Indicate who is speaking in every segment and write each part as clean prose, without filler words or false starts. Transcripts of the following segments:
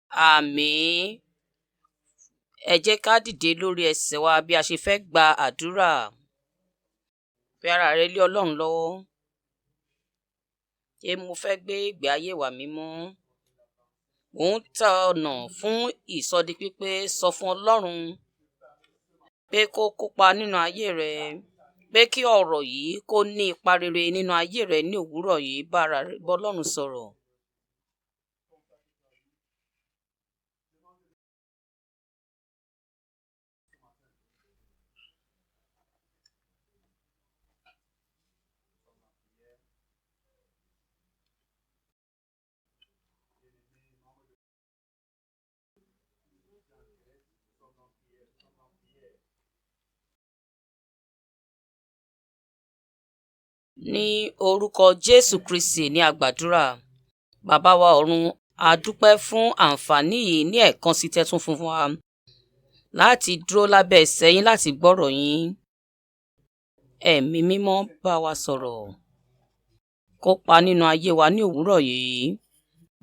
Speaker 1: Àmín. Ẹ jẹ́ ká dìde lórí ẹsẹ̀ wa bí a ṣe fẹ́ gba àdúrà. Fi ara rẹ lé Ọlọ́run lọ́wọ́. Ṣé mo fẹ́ gbé ìgbé ayé ìwà mímọ́? Mò ń tọ ọ̀nà fún ìsọdipípé. Sọ fún Ọlọ́run pé kó kópa nínú ayé rẹ, pé kí ọ̀rọ̀ yìí kó ní ipa rere nínú ayé rẹ ní òwúrọ̀ yìí. Bá ara rẹ, bá Ọlọ́run sọ̀rọ̀. Ní orúkọ Jésù Kristi ní a gbàdúrà. Bàbá wa ọ̀run, a dúpẹ́ fún àǹfààní yìí ní ẹ̀ẹ̀kan sí tẹ́tún fún wa láti dúró lábẹ́ ẹsẹ̀ yín láti gbọ́rọ̀ yín. Ẹ̀mí mímọ́, bá wa sọ̀rọ̀. Kópa nínú ayé wa ní òwúrọ̀ yìí.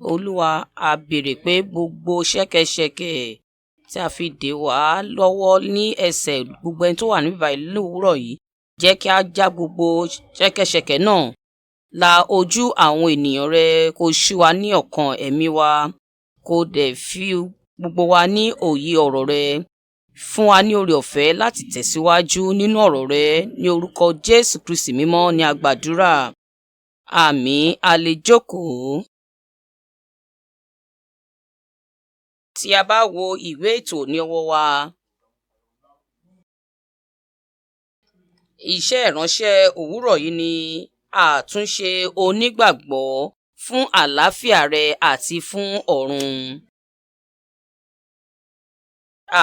Speaker 1: Olúwa, a béèrè pé gbogbo ṣẹ́kẹ́ṣẹkẹ̀ tí a fi dè wá lọ́wọ́ ní ẹsẹ̀ gbogbo ẹni tó wà níbí báyìí ní òwúrọ̀ yìí, jẹ́ kí a já gbogbo ṣẹ́kẹ́ṣẹkẹ̀ náà. La ojú àwọn ènìyàn rẹ, kó ṣí wa ní ọkàn ẹ̀mí wa, kó dẹ̀ fi gbogbo wa ní òye ọ̀rọ̀ rẹ. Fún wa ní oore ọ̀fẹ́ láti tẹ̀síwájú nínú ọ̀rọ̀ rẹ. Ní orúkọ Jésù Kristi mímọ́ ni a gbàdúrà. Àmín. A lè jókòó. Tí a bá wo ìwé ètò ní ọwọ́ wa, iṣẹ́ ìránṣẹ́ òwúrọ̀ yìí ni àtúnṣe onígbàgbọ́ fún àlàáfíà rẹ àti fún ọ̀run.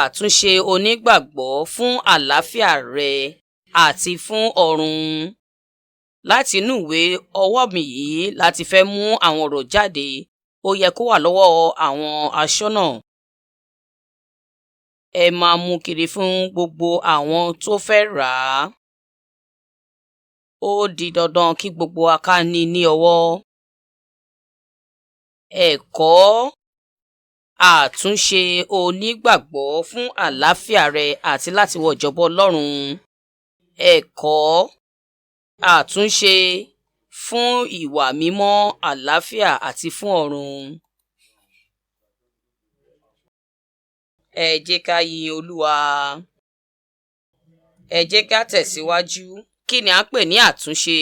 Speaker 1: Àtúnṣe onígbàgbọ́ fún àlàáfíà rẹ àti fún ọ̀run. Láti inú ìwé ọwọ́ mi yìí láti fẹ́ mú àwọn ọ̀rọ̀ jáde, ó yẹ kó wà lọ́wọ́ àwọn aṣọ́nà. Ẹ máa mú kiri fún gbogbo àwọn tó fẹ́ rà á. Ó di dandan kí gbogbo wa ká ní ní ọwọ́. Ẹ̀kọ́ àtúnṣe onígbàgbọ́ fún àlàáfíà rẹ àti láti wọ ìjọba Ọlọ́run. Ẹ̀kọ́ àtúnṣe fún ìwà mímọ́, àlàáfíà àti fún ọ̀run. Ẹ jẹ́ ká yin Olúwa. Ẹ jẹ́ ká tẹ̀síwájú. Kí ni à ń pè ní àtúnṣe?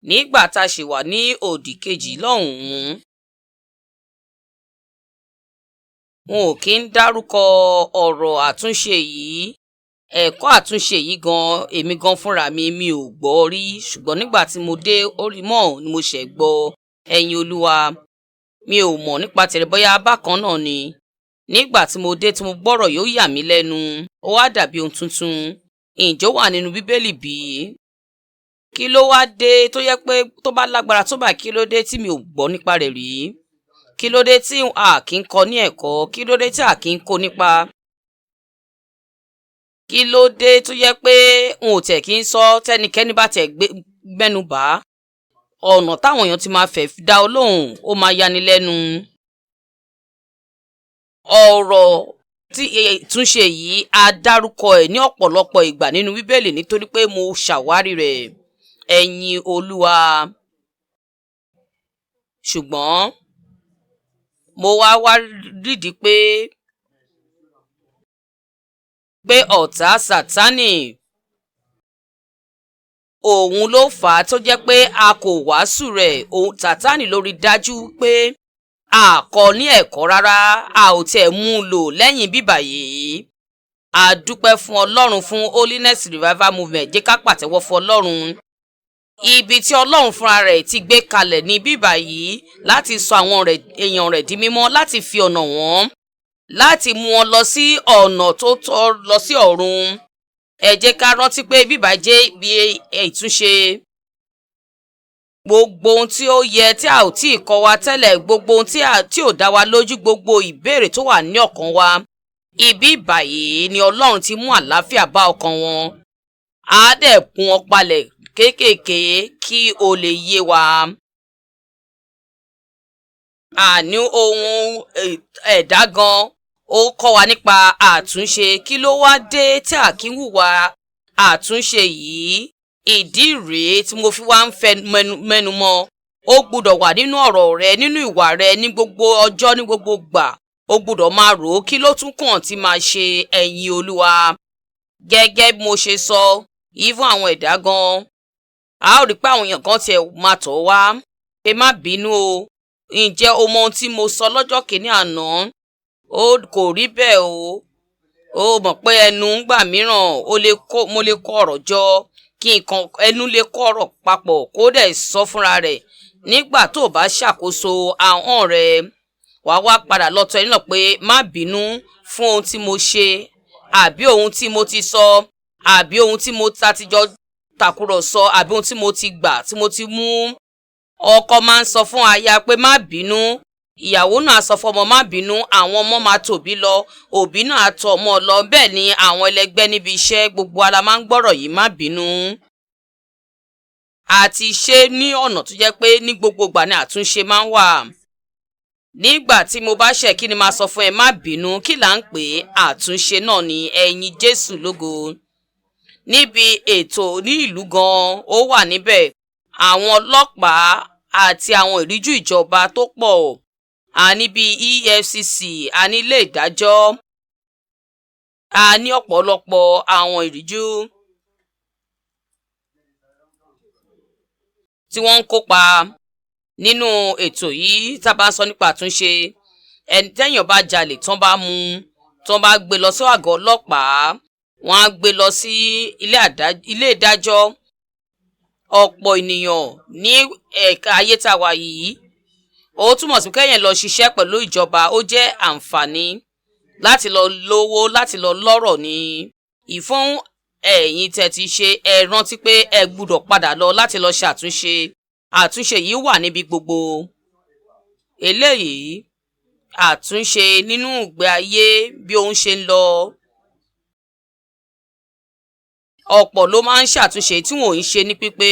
Speaker 1: Nígbà tá a ṣì wà ní òdì kejì lọ́hùn-ún, wọn ò kí ń dárúkọ ọ̀rọ̀ àtúnṣe yìí. Ẹ̀kọ́ àtúnṣe yìí gan, èmi gan fúnra mi, mi ò gbọ́ rí. Ṣùgbọ́n nígbà tí mo dé Orímọ̀ ni mo ṣẹ̀ gbọ́. Ẹ̀yin Olúwa, mi ò mọ̀ nípa tẹ̀rẹ̀ bóyá bákan náà ni. Nígbà tí mo dé tí mo gbọ́rọ̀ yóò yà mí lẹ́nu, ó wá dàbí ohun tuntun. Ǹjẹ́ ó wà nínú Bíbélì bí? Kí ló wá dé tó yẹ pé tó bá lágbára tó bá, kí ló dé tí mi ò gbọ́ nípa rẹ̀ rí? Kí ló dé tí a kì í kọ́ ní ẹ̀kọ́? Kí ló dé tí a kì í kó nípa? Kí ló dé tó yẹ pé n ò tẹ̀ kí ń sọ tẹ́nikẹ́ni bá tẹ̀ gbé mẹ́nu bà á? Ọ̀nà táwọn èèyàn ti máa fẹ́ dá ọ lóhùn, ó máa yani lẹ́nu. Ọ̀rọ̀ tí ìtúnṣe yìí, a dárúkọ ẹ̀ ní ọ̀pọ̀lọpọ̀ ìgbà nínú Bíbélì nítorí pé mo ṣàwárí rẹ̀. Ẹ̀yin Olúwa. Ṣùgbọ́n mo wá wá rídìí pé ọ̀tá Sátánì òun ló fà á tó jẹ́ pé a kò wàásù rẹ̀. Òun Sátánì lórí dájú pé a kọ́ ní ẹ̀kọ́ rárá, a ò tiẹ̀ mú un lò lẹ́yìn bíbà yìí. A dúpẹ́ fún Ọlọ́run fún Holiness Revival Movement. Jẹ́ ká pàtẹ́wọ́ fún Ọlọ́run. Ibi tí Ọlọ́run fúnra rẹ̀ ti gbé kalẹ̀ ní bíbà yìí láti sọ àwọn èèyàn rẹ̀ di mímọ́, láti fi ọ̀nà wọn, láti mú wọn lọ sí ọ̀nà tó tọ́ lọ sí ọ̀run. Ẹ jẹ́ ká rántí pé bíbà jẹ́ ibi ìtúnṣe. Gbogbo ohun tí ó yẹ tí a ò tí ì kọ́ wa tẹ́lẹ̀, gbogbo ohun tí ò dá wa lójú, gbogbo ìbéèrè tó wà ní ọkàn wa, ibi báyìí ni Ọlọ́run ti mú àlàáfíà bá ọkàn wọn. Á dẹ̀ kún wọn palẹ̀ kéékèèké kí ó lè yé wa. Àní ohun ẹ̀dá gan ó kọ́ wa nípa àtúnṣe. Kí ló wá dé tí a kì í hùwà àtúnṣe yìí? Ìdí rèé tí mo fi wá ń fẹ́ mẹ́nu mọ́. Ó gbúdọ̀ wà nínú ọ̀rọ̀ rẹ, nínú ìwà rẹ, ní gbogbo ọjọ́, ní gbogbo gbà. Ó gbúdọ̀ máa rò ó, kí ló tún kàn tí máa ṣe, ẹ̀yin Olúwa. Gẹ́gẹ́ bí mo ṣe sọ, even àwọn ẹ̀dá gan, a ó rí pé àwọn èèyàn kan tiẹ̀ máa tọ̀ wá pé má bínú o, ǹjẹ́ o mọ ohun tí mo sọ lọ́jọ́ kìíní àná? Ó kò rí bẹ́ẹ̀ o. Ó mọ̀ pé ẹnu ńgbà mìíràn ó lè kó, mo lè kó ọ̀rọ̀ jọ, kí nǹkan ẹnu lè kó ọ̀rọ̀ papọ̀ kó dẹ̀ sọ fúnra rẹ̀. Nígbà tó o bá ṣàkóso ahọ́n rẹ, wàá wá padà lọ́tọ̀ ẹni náà pé má bínú fún ohun tí mo ṣe, àbí ohun tí mo ti sọ, àbí ohun tí mo ta ti jọ tàkúrọ̀sọ, àbí ohun tí mo ti gbà tí mo ti mú. Ọkọ máa ń sọ fún aya pé má bínú, ìyàwó náà sọ fún ọmọ má bínú, àwọn ọmọ máa tòbí lọ, òbí náà tọ ọmọ lọ, bẹ́ẹ̀ ni àwọn ẹlẹgbẹ́ níbi iṣẹ́, gbogbo ara máa ń gbọ́rọ̀ yìí, má bínú. Àti ṣe ní ọ̀nà tó jẹ́ pé ní gbogbo ìgbà ni àtúnṣe máa ń wà. Nígbà tí mo bá ṣẹ̀, kí ni máa sọ fún ẹ? Má bínú. Kí là ń pè é? Àtúnṣe náà ni. Ẹ̀yin Jésù lógo. Níbi ètò ní ìlú gan, ó wà níbẹ̀, àwọn ọlọ́pàá àti àwọn ìríjú ìjọba tó pọ̀, a ní bíi EFCC, a ní ilé ìdájọ́, a ní ọ̀pọ̀lọpọ̀ àwọn ìríjú tí wọ́n ń kópa nínú ètò yìí. Tá a bá ń sọ nípa àtúnṣe, ẹni tẹ́yàn bá jalè, tán bá mú, tán bá gbé lọ sí àgọ́ ọlọ́pàá, wọ́n á gbé lọ sí ilé ìdájọ́. Ọ̀pọ̀ ènìyàn ní ẹ̀ka ayé tá a wà yìí, ó túmọ̀ sí kẹ́yìn lọ ṣiṣẹ́ pẹ̀lú ìjọba, ó jẹ́ àǹfààní láti lọ lówó, láti lọ lọ́rọ̀ ní ìfún. Ẹ̀yin tẹ́ ti ṣe, ẹ rántí pé ẹ gbúdọ̀ padà lọ láti lọ ṣe àtúnṣe. Àtúnṣe yìí wà níbi gbogbo. Eléyìí, àtúnṣe nínú ìgbé ayé bí ohun ṣe ń lọ. Ọ̀pọ̀ ló máa ń ṣàtúnṣe tí wọn ò ń ṣe ní pípé.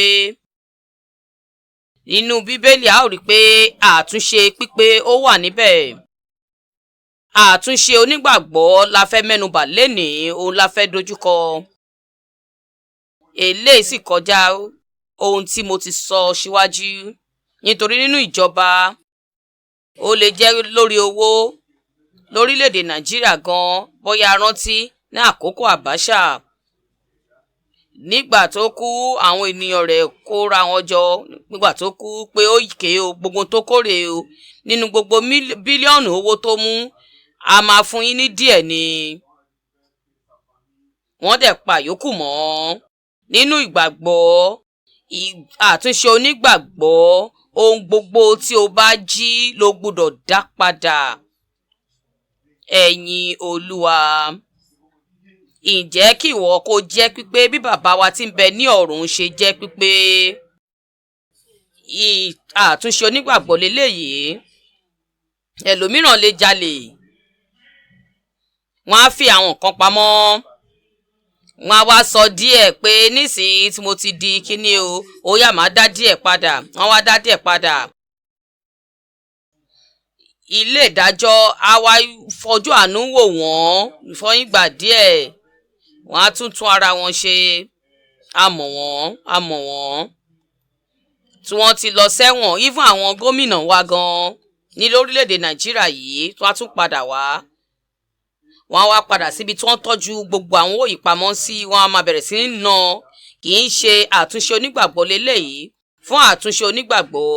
Speaker 1: Nínú Bíbélì, a ó rí pé àtúnṣe pípé ó wà níbẹ̀. Àtúnṣe onígbàgbọ́ la fẹ́ mẹ́nubà lénìí, òun la fẹ́ dojúkọ. Eléyìí sì kọjá ohun tí mo ti sọ síwájú, nítorí nínú ìjọba, ó lè jẹ́ lórí owó lórílẹ̀‐èdè Nàìjíríà gan, bóyá rántí ní àkókò Abacha, nígbà tó kú, àwọn ènìyàn rẹ̀ kóra wọn jọ nígbà tó kú pé ó ké o, gbogbo tó kórè o, nínú gbogbo bílíọ̀nù owó tó mú, a máa fún yín ní díẹ̀ ni. Wọ́n dẹ̀ pa yòókù mọ́. Nínú ìgbàgbọ́, àtúnṣe onígbàgbọ́, ohun gbogbo tí o bá jí ló gbúdọ̀ dá padà. Ẹ̀yin Olúwa. Ǹjẹ́ kí ìwọ kó jẹ́ pípé bí bàbá wa tí ń bẹ ní ọ̀run ṣe jẹ́ pípé? Àtúnṣe onígbàgbọ́ leléyìí. Ẹlòmíràn lè jalè, wọ́n á fi àwọn nǹkan pamọ́, wọ́n á wá sọ díẹ̀ pé nísìnyí tí mo ti di kíní o, ó yá, máa dá díẹ̀ padà. Wọ́n wá dá díẹ̀ padà. Ilé ìdájọ́ á wá fojú àánú wò wọ́n fún ìgbà díẹ̀, wọ́n á tún tún ara wọn ṣe. A mọ̀ wọ́n, a mọ̀ wọ́n tí wọ́n ti lọ sẹ́wọ̀n, even àwọn gómìnà wa gan ní lórílẹ̀‐èdè Nàìjíríà yìí, tí wọ́n á tún padà wá, wọ́n á wá padà síbi tí wọ́n tọ́jú gbogbo àwọn owó ìpamọ́ sí, wọ́n á máa bẹ̀rẹ̀ sí ní ná. Kì í ṣe àtúnṣe onígbàgbọ́ leléyìí. Fún àtúnṣe onígbàgbọ́,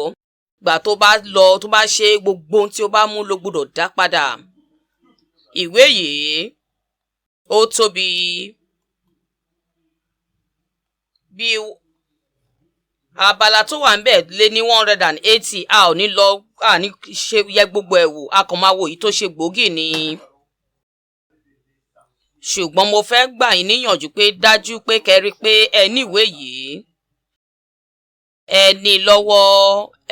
Speaker 1: gbà tó bá lọ, tó bá ṣe, gbogbo ohun tí ó bá mú ló gbọ́dọ̀ dá padà. Ìwé yìí ó tóbi bí abala tó wà níbẹ̀ lé ní 180. A ò ní lọ, a ní ṣe yẹ gbogbo ẹ̀ wò, a kàn máa wo èyí tó ṣe gbòógì ni. Ṣùgbọ́n mo fẹ́ gbà yín níyànjú pé dájú pé kẹ́ rí pé ẹ ní ìwé yìí, ẹ ní lọ́wọ́.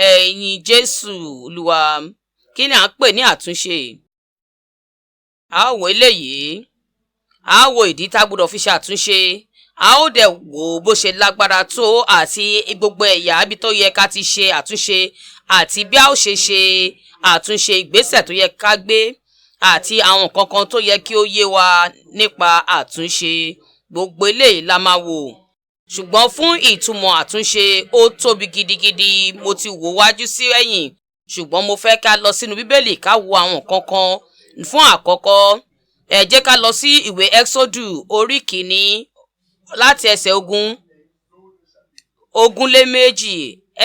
Speaker 1: Ẹ̀yin Jésù Olúwa. Kí ni à ń pè ní àtúnṣe? A ó wo eléyìí, a ó wo ìdí tá a gbọ́dọ̀ fi ṣe àtúnṣe, A ó dẹ̀ wò bó ṣe lágbára tó àti gbogbo ẹ̀yà ibi tó yẹ ká ti ṣe àtúnṣe àti bí a ó ṣe ṣe àtúnṣe, ìgbésẹ̀ tó yẹ ká gbé àti àwọn nǹkan kan tó yẹ kí ó yé wa nípa àtúnṣe. Gbogbo eléyìí la máa wò. Ṣùgbọ́n fún ìtumọ̀ àtúnṣe, ó tóbi gidigidi. Mo ti wò wájú sí ẹ̀yìn, ṣùgbọ́n mo fẹ́ ká lọ sínú Bíbélì ká wo àwọn nǹkan kan. Fún àkọ́kọ́, ẹ jẹ́ ká lọ sí ìwé Ẹ́xódù orí 1 láti ẹsẹ̀ 22.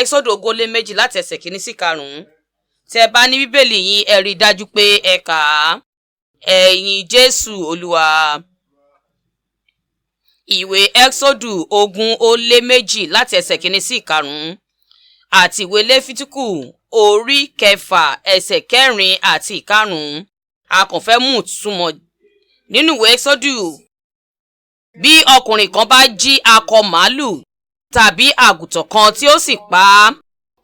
Speaker 1: Ẹ́xódù 22 láti ẹsẹ̀ 1 sí 5. Tẹ́ bá ní Bíbélì yín, ẹ rí i dájú pé ẹ kà á. Ẹ̀yin Jésù Olúwa. Ìwé Ẹ́xódù 22 láti ẹsẹ̀ 1 sí 5 àti ìwé Lẹ́fítíkù orí 6 ẹsẹ̀ 4 àti 5. A kàn fẹ́ mú ìtumọ̀ nínú ìwé Ẹ́xódù. Bí ọkùnrin kan bá jí akọ màálù tàbí àgùntàn kan tí ó sì pa á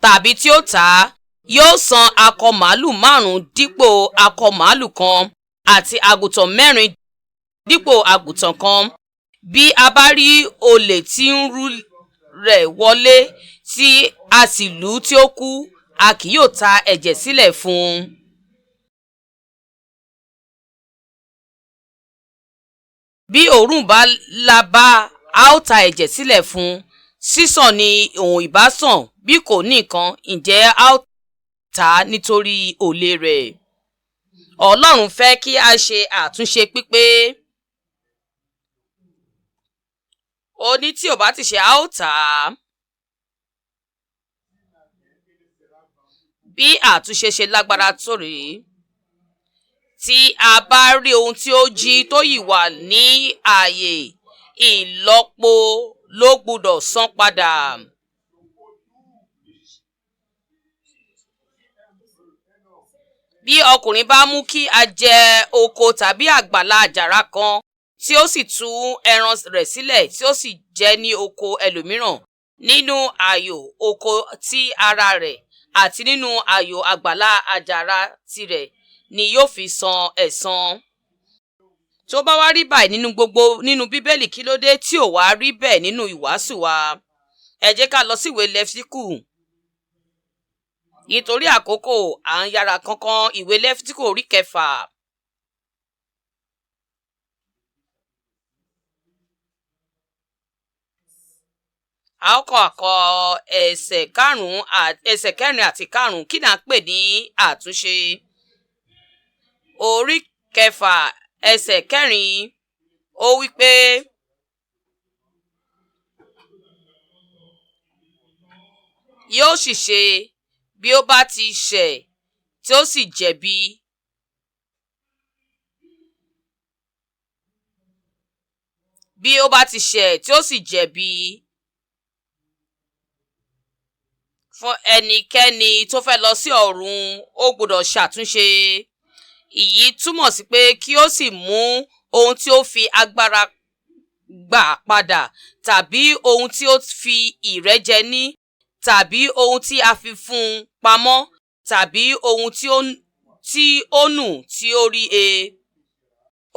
Speaker 1: tàbí tí ó tà á, yóò san akọ màálù 5 dípò akọ màálù kan àti àgùntàn 4 dípò àgùntàn kan. Bí a bá rí olè tí ń rú rẹ̀ wọlé tí a sì lù ú tí ó kú, a kì yóò ta ẹ̀jẹ̀ sílẹ̀ fún un. Bí òórùn bá là bá, a ó ta ẹ̀jẹ̀ sílẹ̀ fún un. Sísàn ni òun ìbá sàn bí kò ní nǹkan, ǹjẹ́ a ó tà á nítorí olè rẹ̀. Ọlọ́run fẹ́ kí a ṣe àtúnṣe pípé. Ó ní tí ò bá ti ṣe, a ó tà á. Bí àtúnṣe ṣe lágbára tó rèé. Tí a bá rí ohun tí ó jí tó yìí wà ní ààyè, ìlọ́po ló gbúdọ̀ san padà. Bí ọkùnrin bá mú kí a jẹ oko tàbí àgbàlá àjàrà kan tí ó sì tú ẹran rẹ̀ sílẹ̀ tí ó sì jẹ ní oko ẹlòmíràn nínú ààyò oko ti ara rẹ̀ àti nínú ààyò àgbàlá àjàrà tirẹ̀ ni yóò fi san ẹ̀san. Tó bá wá rí báyìí nínú gbogbo nínú Bíbélì, kí ló dé tí ò wá rí bẹ́ẹ̀ nínú ìwàásù wa? Ẹ jẹ́ ká lọ sí ìwé Lẹ́fítíkù. Nítorí àkókò, à ń yára kánkán. Ìwé Lẹ́fítíkù orí 6. A ó kọ́ àkọ ẹsẹ̀ 5, ẹsẹ̀ 4 àti 5. Kí ni à ń pè ní àtúnṣe? Orí 6 ẹsẹ̀ 4, ó wí pé yóò sì ṣe bí ó bá ti ṣẹ̀ tí ó sì jẹ̀bi. Bí ó bá ti ṣẹ̀ tí ó sì jẹ̀bi. Fún ẹnikẹ́ni tó fẹ́ lọ sí ọ̀run, ó gbọ́dọ̀ ṣàtúnṣe. Ìyí túmọ̀ sí pé kí ó sì mú ohun tí ó fi agbára gbà padà tàbí ohun tí ó fi ìrẹ́jẹ ní tàbí ohun tí a fi fún un pamọ́ tàbí ohun tí ó nù tí ó rí he.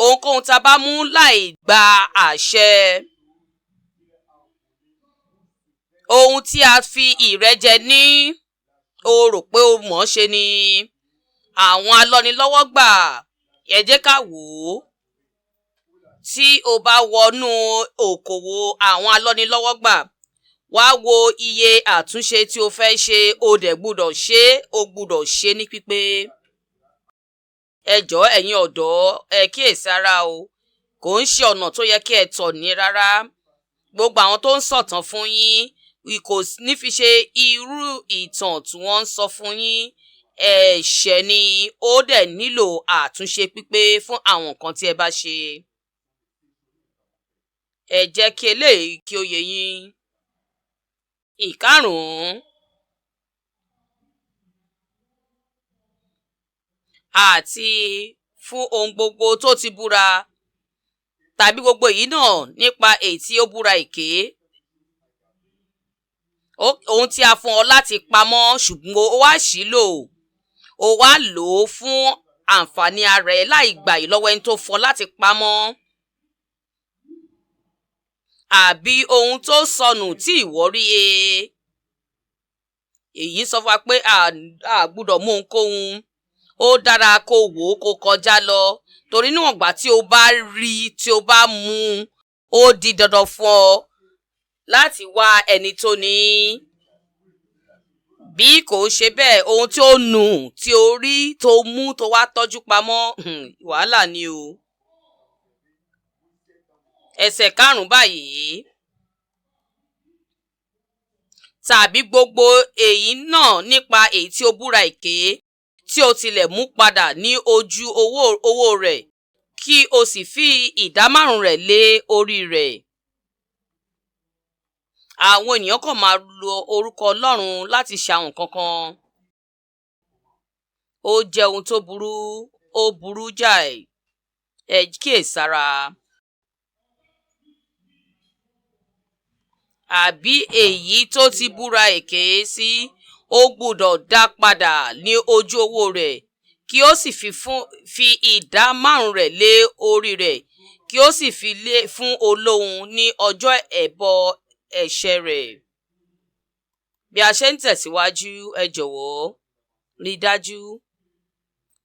Speaker 1: Ohunkóhun tá a bá mú láì gba àṣẹ. Ohun tí a fi ìrẹ́jẹ ní, o rò pé o mọ̀ ọ́n ṣe ni. Àwọn alọ́nilọ́wọ́gbà, ẹ jẹ́ ká wò ó. Tí o bá wọnú òkòwò àwọn alọ́nilọ́wọ́gbà, wá wo iye àtúnṣe tí o fẹ́ ṣe, o dẹ̀ gbúdọ̀ ṣe, o gbúdọ̀ ṣe ní pípé. Ẹ jọ̀ọ́ ẹ̀yin ọ̀dọ́, ẹ kíyèsára o. Kò ń ṣe ọ̀nà tó yẹ kí ẹ tọ̀ ní rárá. Gbogbo àwọn tó ń sọ̀tàn fún yín kò ní fi ṣe irú ìtàn tí wọ́n ń sọ fún yín. Ẹ̀ṣẹ̀ ni, ó dẹ̀ nílò àtúnṣe pípé fún àwọn nǹkan tí ẹ bá ṣe. Ẹ jẹ́ kí eléyìí kí ó yé yín. Ìkarùn-ún. Àti fún ohun gbogbo tó ti búra tàbí gbogbo èyí náà nípa èyí tí ó búra èké. Ohun tí a fún ọ láti pamọ́, ṣùgbọ́n ó wá ṣì lò. Ó wá lò ó fún àǹfààní ara ẹ láì gbà yìí lọ́wọ́ ẹni tó fún ọ láti pamọ́. Àbí ohun tó sọnù tí ìwọ rí he? Èyí sọ fún wa pé a gbúdọ̀ mú ohunkóhun. Ó dára kó wò ó kó kọjá lọ, torí níwọ̀n ìgbà tí o bá rí, tí o bá mú un, ó di dandan fún ọ láti wá ẹni tó ní í. Bí kò ṣe bẹ́ẹ̀, ohun tí ó nù tí o rí tó mú tó wá tọ́jú pamọ́, wàhálà ni o. Ẹsẹ̀ 5 báyìí. Tàbí gbogbo èyí náà nípa èyí tí o búra èké, tí o tilẹ̀ mú padà ní ojú owó rẹ̀, kí o sì fi ìdá márùn-ún rẹ̀ lé orí rẹ̀. Àwọn ènìyàn kàn máa lo orúkọ Ọlọ́run láti ṣe àwọn nǹkan kan. Ó jẹ́ ohun tó burú, ó burú jáì. Ẹ kíyèsára. Àbí èyí tó ti búra èké sí, ó gbúdọ̀ dá padà ní ojú owó rẹ̀, kí ó sì fi ìdá márùn-ún rẹ̀ lé orí rẹ̀, kí ó sì fi lé fún olóhun ní ọjọ́ ẹbọ ẹ̀ṣẹ̀ rẹ̀. Bí a ṣe ń tẹ̀síwájú, ẹ jọ̀wọ́ rí dájú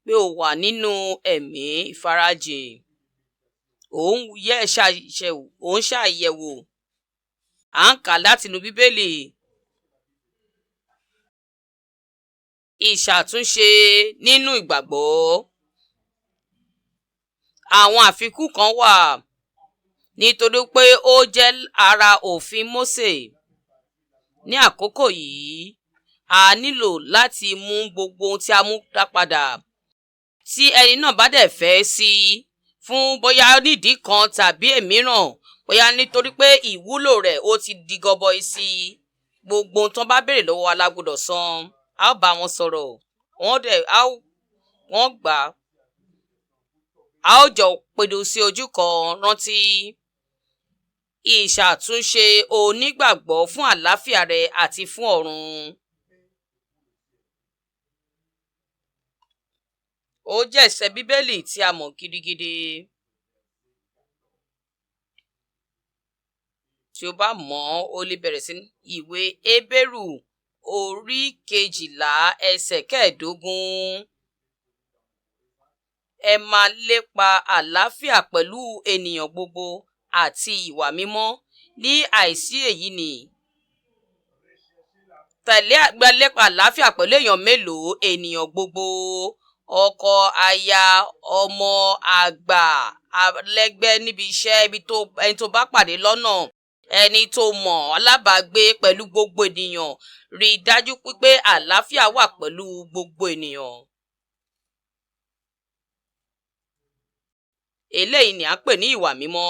Speaker 1: pé o wà nínú ẹ̀mí ìfarajìn. Ò ń yẹ ṣàṣẹ̀wò, ò ń ṣàyẹ̀wò. À ń kà látinú Bíbélì. Ìṣàtúnṣe nínú ìgbàgbọ́. Àwọn àfikún kan wà nítorí pé ó jẹ́ ara òfin Mósè. Ní àkókò yìí, a nílò láti mú gbogbo ohun tí a mú dá padà. Tí ẹni náà bá dẹ̀ fẹ́ sí i fún bóyá nídìí kan tàbí èmíràn, bóyá nítorí pé ìwúlò rẹ̀ ó ti di gọbọi sí i, gbogbo ohun tó bá béèrè lọ́wọ́ wa la gbọ́dọ̀ san. A ó bá wọn sọ̀rọ̀, wọ́n dẹ̀ a ó wọ́n gbà á. A ó jọ pinnu sí ojú kan. Rántí ìṣàtúnṣe onígbàgbọ́ fún àlàáfíà rẹ àti fún ọ̀run. Ó jẹ́ ẹsẹ̀ Bíbélì tí a mọ̀ gidigidi. Tí o bá mọ̀ ọ́n, o lè bẹ̀rẹ̀ sí ìwé Hébérù orí 12 ẹsẹ̀ 15. Ẹ máa lépa àlàáfíà pẹ̀lú ènìyàn gbogbo àti ìwà mímọ́, ní àìsí èyí ni. Tẹ̀lé lépa àlàáfíà pẹ̀lú èèyàn mélòó? Ènìyàn gbogbo, ọkọ, aya, ọmọ, àgbà, alẹ́gbẹ́ níbi iṣẹ́, ibi tó ẹni tó bá pàdé lọ́nà, ẹni tó mọ̀, alábàágbé, pẹ̀lú gbogbo ènìyàn. Rí i dájú pé àlàáfíà wà pẹ̀lú gbogbo ènìyàn. Eléyìí ni à ń pè ní ìwà mímọ́.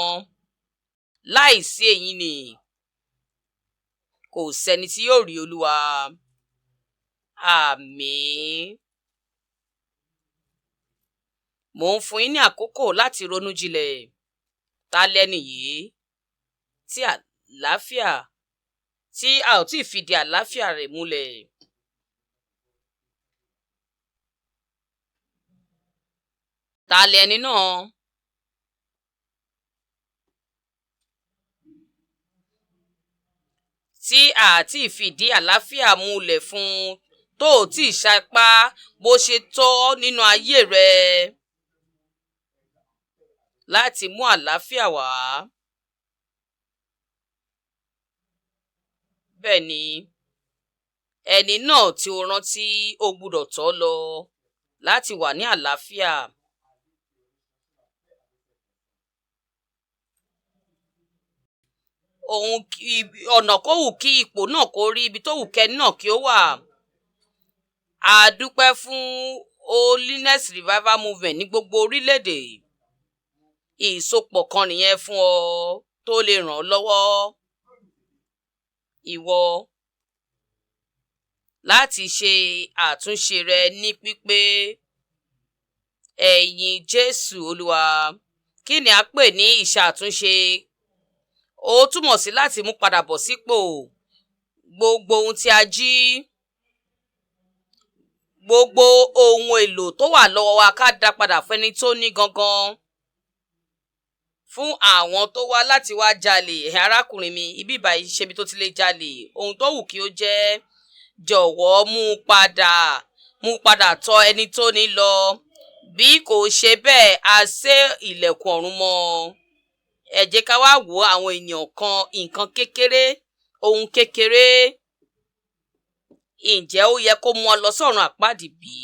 Speaker 1: Láìsí èyí ni kò sẹ́ni tí yóò rí Olúwa. Àmín. Mò ń fún yín ní àkókò láti ronú jinlẹ̀. Ta lẹni yìí tí àlàáfíà tí a ò tíì fìdí àlàáfíà rẹ̀ múlẹ̀? Ta lẹni náà? Tí a tí fìdí àlàáfíà múlẹ̀ fún, tó ò tí ì sapá bó ṣe tọ́ nínú ayé rẹ láti mú àlàáfíà wá. Bẹ́ẹ̀ ni, ẹni náà tí o rántí o gbúdọ̀ tọ́ lọ láti wà ní àlàáfíà. Ohun ọ̀nà kó wù kí ipò náà kó rí, ibi tó wù kẹ́ni náà kí ó wà. A dúpẹ́ fún Holiness Revival Movement ní gbogbo orílẹ̀-èdè. Ìsopọ̀ kan nìyẹn fún ọ tó lè ràn ọ́ lọ́wọ́. Ìwọ láti ṣe àtúnṣe rẹ ní pípé. Ẹ̀yin Jésù Olúwa. Kí ni a pè ní ìṣàtúnṣe? Ó túmọ̀ sí láti mú padà bọ̀ sípò gbogbo ohun tí a jí, gbogbo ohun èlò tó wà lọ́wọ́ wa, ká dá padà fún ẹni tó ní gangan. Fún àwọn tó wá láti wá jalè, arákùnrin mi, ibi ìbàyí ṣebi tó ti lè jalè, ohun tó wù kí ó jẹ́, jọ̀wọ́ mú padà, mú padà tọ̀ ẹni tó ní lọ. Bí kò ṣe bẹ́ẹ̀, a sé ilẹ̀kùn ọ̀run mọ́. Ẹ jẹ́ ká wá wo àwọn ènìyàn kan, nǹkan kékeré, ohun kékeré. Ǹjẹ́ ó yẹ kó mú ọ lọ sọ́run àpáàdì bí?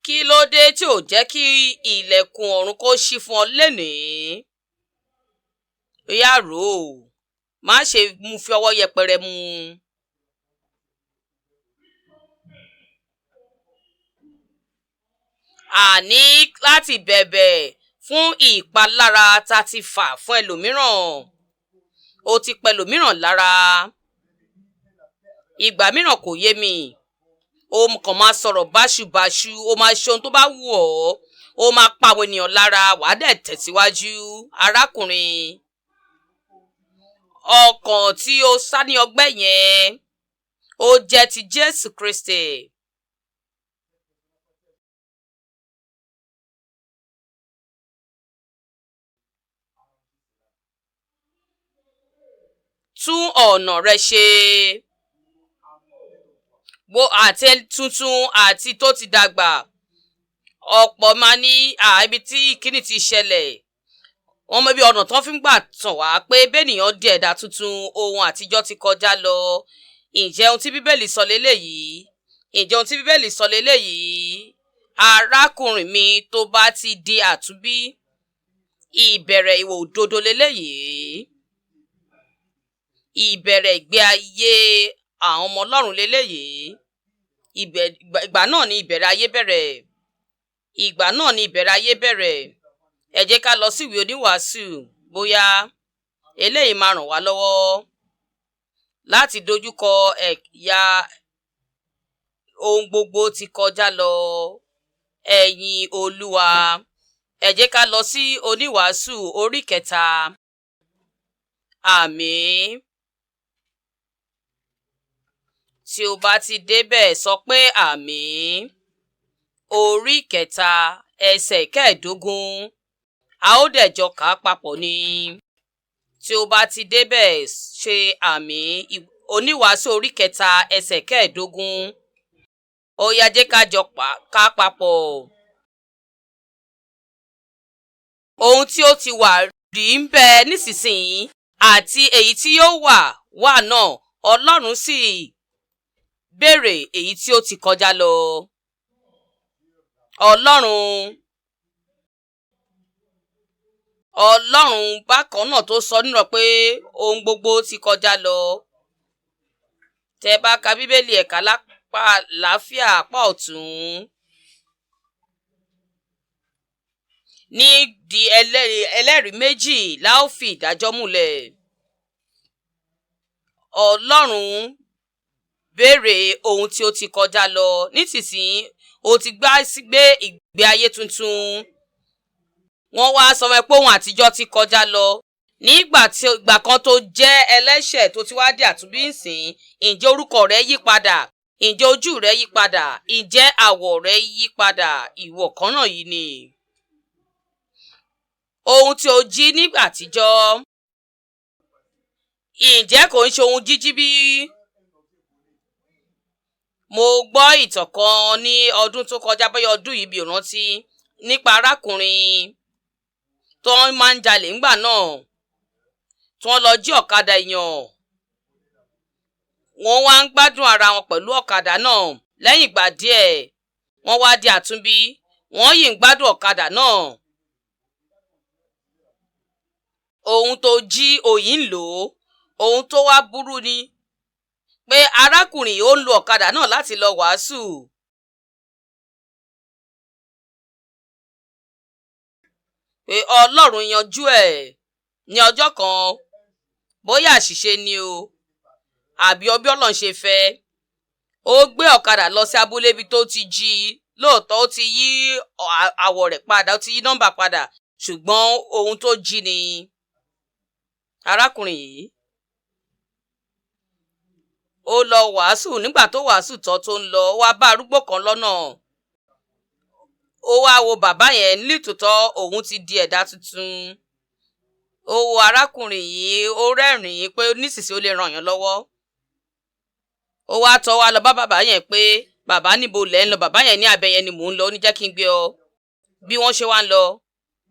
Speaker 1: Kí ló dé tí ò jẹ́ kí ilẹ̀kùn ọ̀run kó ṣí fún ọ lénìí? Ó yá, rò ó, má ṣe mú fi ọwọ́ yẹpẹrẹ mú. A ní láti bẹ̀bẹ̀ fún ìpalára tá ti fà fún ẹlòmíràn. Ó ti pa ẹlòmíràn lára. Ìgbà mìíràn kò yé mi. O kàn máa sọ̀rọ̀ báṣubàṣu, o máa ṣe ohun tó bá wù ọ́, o máa pa àwọn ènìyàn lára, wàá dẹ̀ tẹ̀síwájú. Arákùnrin, ọkàn tí o sá ní ọgbẹ́ yẹn, ó jẹ́ ti Jésù Kristi. Tún ọ̀nà rẹ ṣe. Wo àti tuntun àti tó ti dàgbà. Ọ̀pọ̀ máa ní ibi tí kíní ti ṣẹlẹ̀. Wọ́n mọ bí ọ̀nà tó fi ń gbà tàn wá pé bẹ́ẹ̀nìyàn di ẹ̀dá tuntun, ohun àtijọ́ ti kọjá lọ. Ǹjẹ́ ohun tí Bíbélì sọ léléyìí? Ǹjẹ́ ohun tí Bíbélì sọ léléyìí? Arákùnrin mi, tó bá ti di àtúnbí, ìbẹ̀rẹ̀ ìwà òdodo léléyìí. Ìbẹ̀rẹ̀ ìgbé ayé àwọn ọmọ Ọlọ́run léléyìí. Ìgbà náà ni ìbẹ̀rẹ̀ ayé bẹ̀rẹ̀. Ìgbà náà ni ìbẹ̀rẹ̀ ayé bẹ̀rẹ̀. Ẹ jẹ́ ká lọ sí ìwé oníwàásù, bóyá eléyìí máa ràn wá lọ́wọ́ láti dojúkọ ẹ̀yà ohun gbogbo ti kọjá lọ. Ẹ̀yin Olúwa. Ẹ jẹ́ ká lọ sí oníwàásù orí 3. Àmín. Tí o bá ti débẹ̀, sọ pé àmín. Orí 3, ẹsẹ̀ 15. A ó dẹ̀ jọ kà á papọ̀ ni. Tí o bá ti débẹ̀, ṣe àmín. Oníwàásù orí 3, ẹsẹ̀ 15. Ó yá, jẹ́ ká jọ kà á papọ̀. Ohun tí ó ti wà rí ń bẹ nísinsìnyí àti èyí tí yóò wà wà náà, Ọlọ́run sì béèrè èyí tí ó ti kọjá lọ. Ọlọ́run bákan náà tó sọ nínú pé ohun gbogbo ti kọjá lọ. Tẹ́ bá ka Bíbélì, ẹ̀ka lápá àlàáfíà, apá ọ̀tún. Ní di ẹlẹ́rìí méjì la ó fi ìdájọ́ múlẹ̀. Ọlọ́run béèrè ohun tí ó ti kọjá lọ. Nísinsìnyí o ti gbé ìgbé ayé tuntun. Wọ́n wá sọ fún ẹ pé ohun àtijọ́ ti kọjá lọ. Nígbà tí ìgbà kan tó jẹ́ ẹlẹ́ṣẹ̀ tó ti wá di àtúnbí ìsìn, ǹjẹ́ orúkọ rẹ yí padà? Ǹjẹ́ ojú rẹ yí padà? Ǹjẹ́ àwọ̀ rẹ yí padà? Ìwọ kan náà yìí ni. Ohun tí o jí nígbà àtijọ́, ǹjẹ́ kò ń ṣe ohun jíjí bí? Mo gbọ́ ìtàn kan ní ọdún tó kọjá, bóyá ọdún yìí, mi ò rántí, nípa arákùnrin tó máa ń jalè ńgbà náà, tí wọ́n lọ jí ọ̀kadà èèyàn. Wọ́n wá ń gbádùn ara wọn pẹ̀lú ọ̀kadà náà. Lẹ́yìn ìgbà díẹ̀, wọ́n wá di àtúnbí, wọ́n yìí ń gbádùn ọ̀kadà náà. Ohun tó jí òyìn ń lò ó. Ohun tó wá burú ni pé arákùnrin ó ń lo ọ̀kadà náà láti lọ wàásù. Pé Ọlọ́run yanjú ẹ̀ ní ọjọ́ kan, bóyá àṣìṣe ni o àbí bí Ọlọ́run ṣe fẹ́. Ó gbé ọ̀kadà lọ sí abúlé ibi tó ti jí i. Lóòótọ́ ó ti yí àwọ̀ rẹ̀ padà, ó ti yí nọ́mbà padà, ṣùgbọ́n ohun tó jí ni. Arákùnrin yìí ó lọ wàásù. Nígbà tó wàásù tán tó ń lọ, ó wá bá arúgbó kan lọ́nà. Ó wá wo bàbá yẹn, nítòótọ́ òun ti di ẹ̀dá tuntun. Ó wo arákùnrin yìí, ó rẹ́rìn-ín pé nísinsìnyí ó lè ràn yàn lọ́wọ́. Ó wá tọ́ wa lọ bá bàbá yẹn pé, "Bàbá, níbo lẹ̀ ń lọ?" Bàbá yẹn ní, "Abẹ yẹn ni mò ń lọ." Ó ní, "Jẹ́ kí n gbé ọ." Bí wọ́n ṣe wá ń lọ,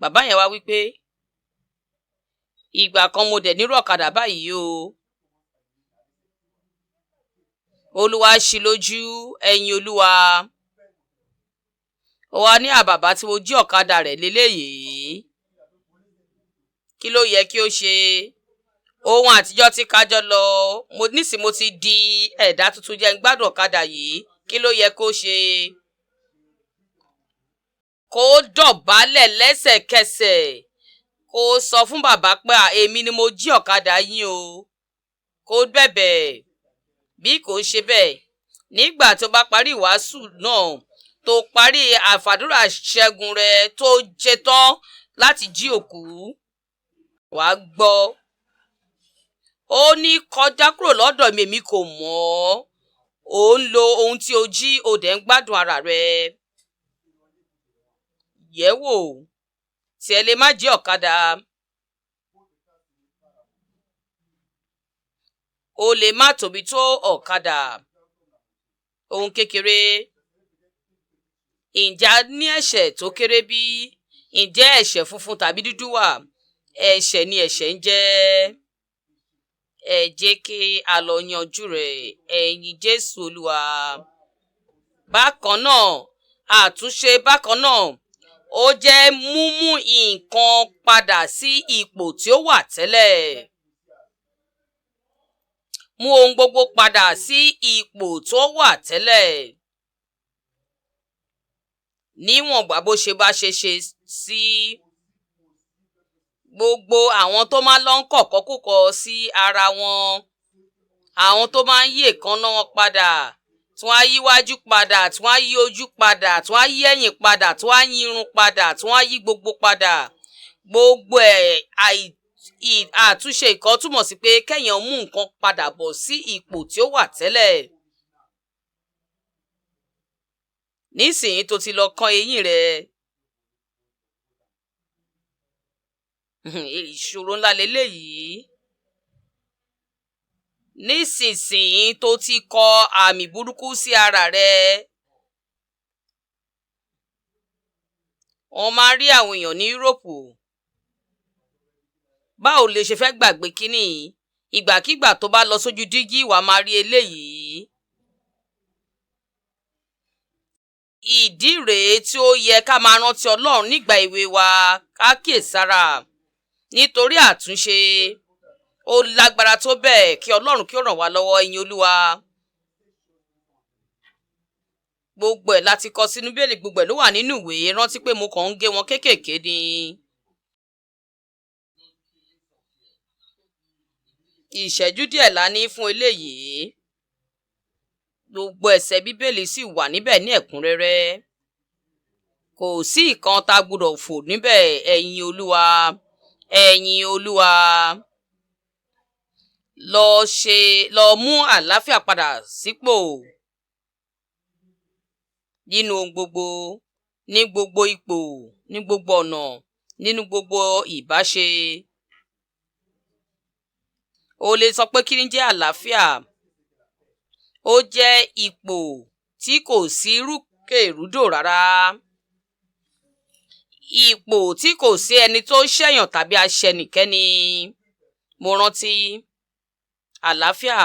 Speaker 1: bàbá yẹn wá wí pé, "Ìgbà kan mo dẹ̀ nírú ọ̀kadà báyìí o." Olúwa ṣí lójú, ẹ̀yin Olúwa. Ó wá ní, "Àbàbà tí mo jí ọ̀kadà rẹ̀ léléyìí." Kí ló yẹ kí ó ṣe? Ohun àtijọ́ ti kájọ lọ. Mo nísìn mo ti di ẹ̀dá tuntun, jẹ́ ń gbádùn ọ̀kadà yìí. Kí ló yẹ kó ṣe? Kó dọ̀bálẹ̀ lẹ́sẹ̀kẹsẹ̀. Kó sọ fún bàbá pé, "Èmi ni mo jí ọ̀kadà yín o." Kó bẹ̀bẹ̀. Bí kò ṣe bẹ́ẹ̀, nígbà tó bá parí ìwàásù náà, tó parí àfàdúrà ṣẹ́gun rẹ, tó ṣetán láti jí òkú, wàá gbọ́. Ó ní, "Kọjá kúrò lọ́dọ̀ mi, èmi kò mọ̀ ọ́." Ò ń lo ohun tí o jí, o dẹ̀ ń gbádùn ara rẹ. Yẹ̀ wò, tí ẹ lè má jí ọ̀kadà. O lè má tóbi tó ọ̀kadà. Ohun kékeré. Ǹjẹ́ a ní ẹ̀ṣẹ̀ tó kéré bí? Ǹjẹ́ ẹ̀ṣẹ̀ funfun tàbí dúdú wà? Ẹ̀ṣẹ̀ ni ẹ̀ṣẹ̀ ń jẹ́. Ẹ jẹ́ kí a lọ yanjú rẹ̀, ẹ̀yin Jésù Olúwa. Bákan náà, àtúnṣe bákan náà, ó jẹ́ múmú nǹkan padà sí ipò tí ó wà tẹ́lẹ̀. Mú ohun gbogbo padà sí ipò tó wà tẹ́lẹ̀. Níwọ̀n ìgbà bó ṣe bá ṣe ṣe sí gbogbo àwọn tó máa ń lọ kọ̀kọ́kúkọ sí ara wọn, àwọn tó máa ń yí èékánná wọn padà, tí wọ́n á yíwájú padà, tí wọ́n á yí ojú padà, tí wọ́n á yí ẹ̀yìn padà, tí wọ́n á yí irun padà, tí wọ́n á yí gbogbo padà. Gbogbo ẹ̀ àtúnṣe ìkan túmọ̀ sí pé kéèyàn mú nǹkan padà bọ̀ sí ipò tí ó wà tẹ́lẹ̀. Nísìnyí tó ti lọ kán eyín rẹ. Ìṣòro ńlá leléyìí. Nísinsìnyí tó ti kọ àmì burúkú sí ara rẹ. Wọ́n máa ń rí àwọn èèyàn ní Yúróòpù. Báwo lè ṣe fẹ́ gbàgbé kínní yìí? Ìgbàkigbà tó bá lọ sójú dígí, wàá máa rí eléyìí. Ìdí rèé tí ó yẹ ká máa rántí Ọlọ́run nígbà èwe wa, ká kíyèsára. Nítorí àtúnṣe ó lágbára tó bẹ́ẹ̀, kí Ọlọ́run kí ó ràn wá lọ́wọ́, ẹ̀yin Olúwa. Gbogbo ẹ̀ láti kọ sínú Bíbélì, gbogbo ẹ̀ ló wà nínú ìwé. Rántí pé mo kàn ń gé wọn kéékèèké ni. Ìṣẹ́jú díẹ̀ la ní fún eléyìí. Gbogbo ẹsẹ̀ Bíbélì sì wà níbẹ̀ ní ẹ̀kúnrẹ́rẹ́. Kò sí ìkan tá a gbọdọ̀ fò níbẹ̀, ẹ̀yin Olúwa. Ẹ̀yin Olúwa. Lọ ṣe, lọ mú àlàáfíà padà sípò. Nínú ohun gbogbo, ní gbogbo ipò, ní gbogbo ọ̀nà, nínú gbogbo ìbáṣe. O lè sọ pé kí ni jẹ́ àlàáfíà? Ó jẹ́ ipò tí kò sí rúkèrúdò rárá. Ipò tí kò sí ẹni tó ṣẹ̀yàn tàbí aṣẹnikẹ́ni. Mo rántí àlàáfíà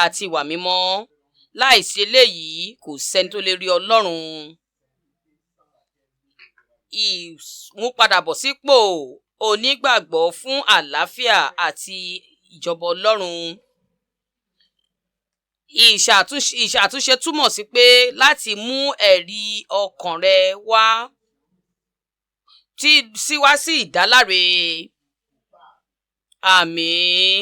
Speaker 1: àti ìwà mímọ́. Láìsí eléyìí, kò sẹ́ni tó lè rí Ọlọ́run. Ìmúpadàbọ̀sípò onígbàgbọ́ fún àlàáfíà àti ìjọba Ọlọ́run. Ìṣàtúnṣe túmọ̀ sí pé láti mú ẹ̀rí ọkàn rẹ wá tí sí wá sí ìdáláre. Àmín.